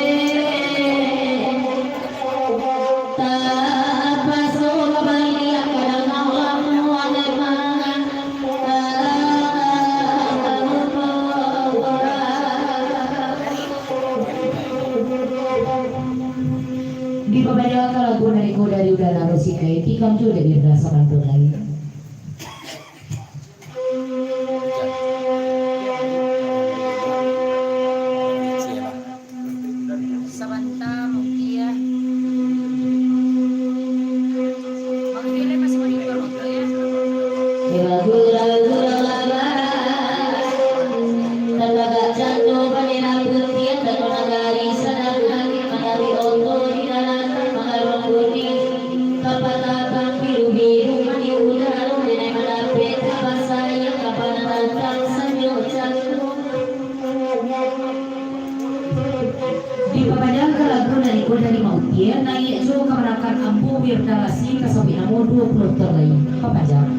Tapaso babaliak ka tanah urang, Mak Naro. Dipapanjang ka lagu nan iko dari Uda Naro Sikai, tikam jo dek Uda sapantun lai. Sabanta, Mukia. Bang File masih monitor, Mukia. Ragu-ragu labaran, tatagak cando bendera putiah, tando nagari sadang langik, manarik oto di daratan, mangaruang kuning, kapatapang biru-biru, mandi udaro, denai mandapek, tabasa yang kapanan datang, sanyo cando. Dipapanjang ka lagu nan iko dari Mak Utie, naiak jo kamanakan Ambo Wirda Lasi ka sabuik namo duo puluah ton lai. Papanjang.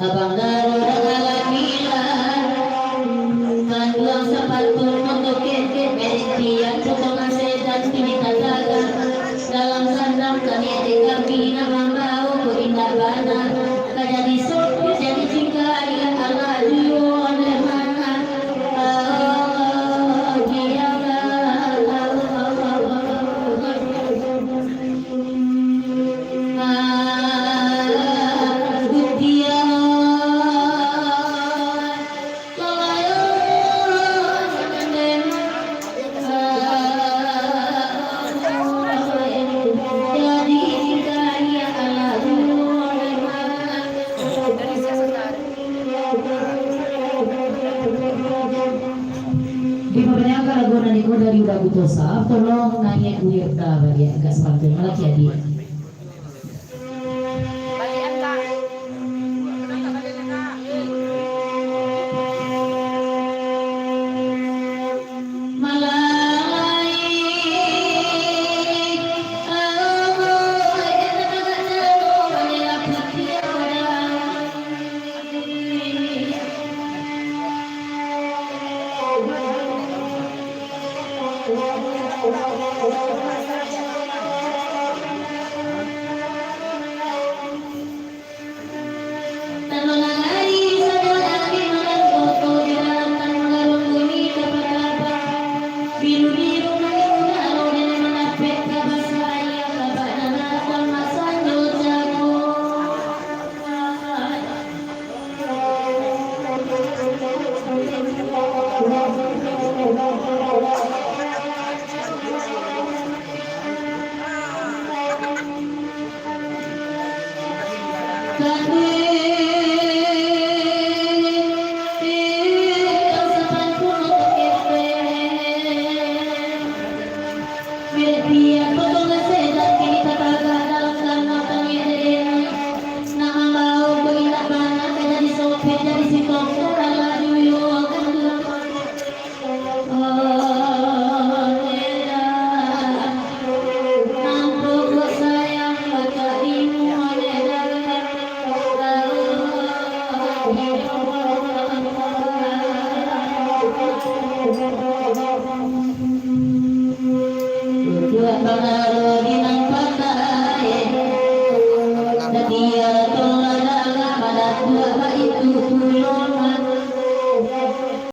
Abang Daro dak ngalamilah, kanduang sapatu moto keket, merek tiang potongan sedan kini tatagak. Dalam sandang kami ade kami nak mambao ko indak bana. Ka jadi sopir, jadi jingga, iyo alah duo oleh mana. Ah, iyo lah. Dipapanjang ka lagu nan iko dari Uda Gutosa, tolong naiak Wirda baliak agak sapantun, malaki adiak.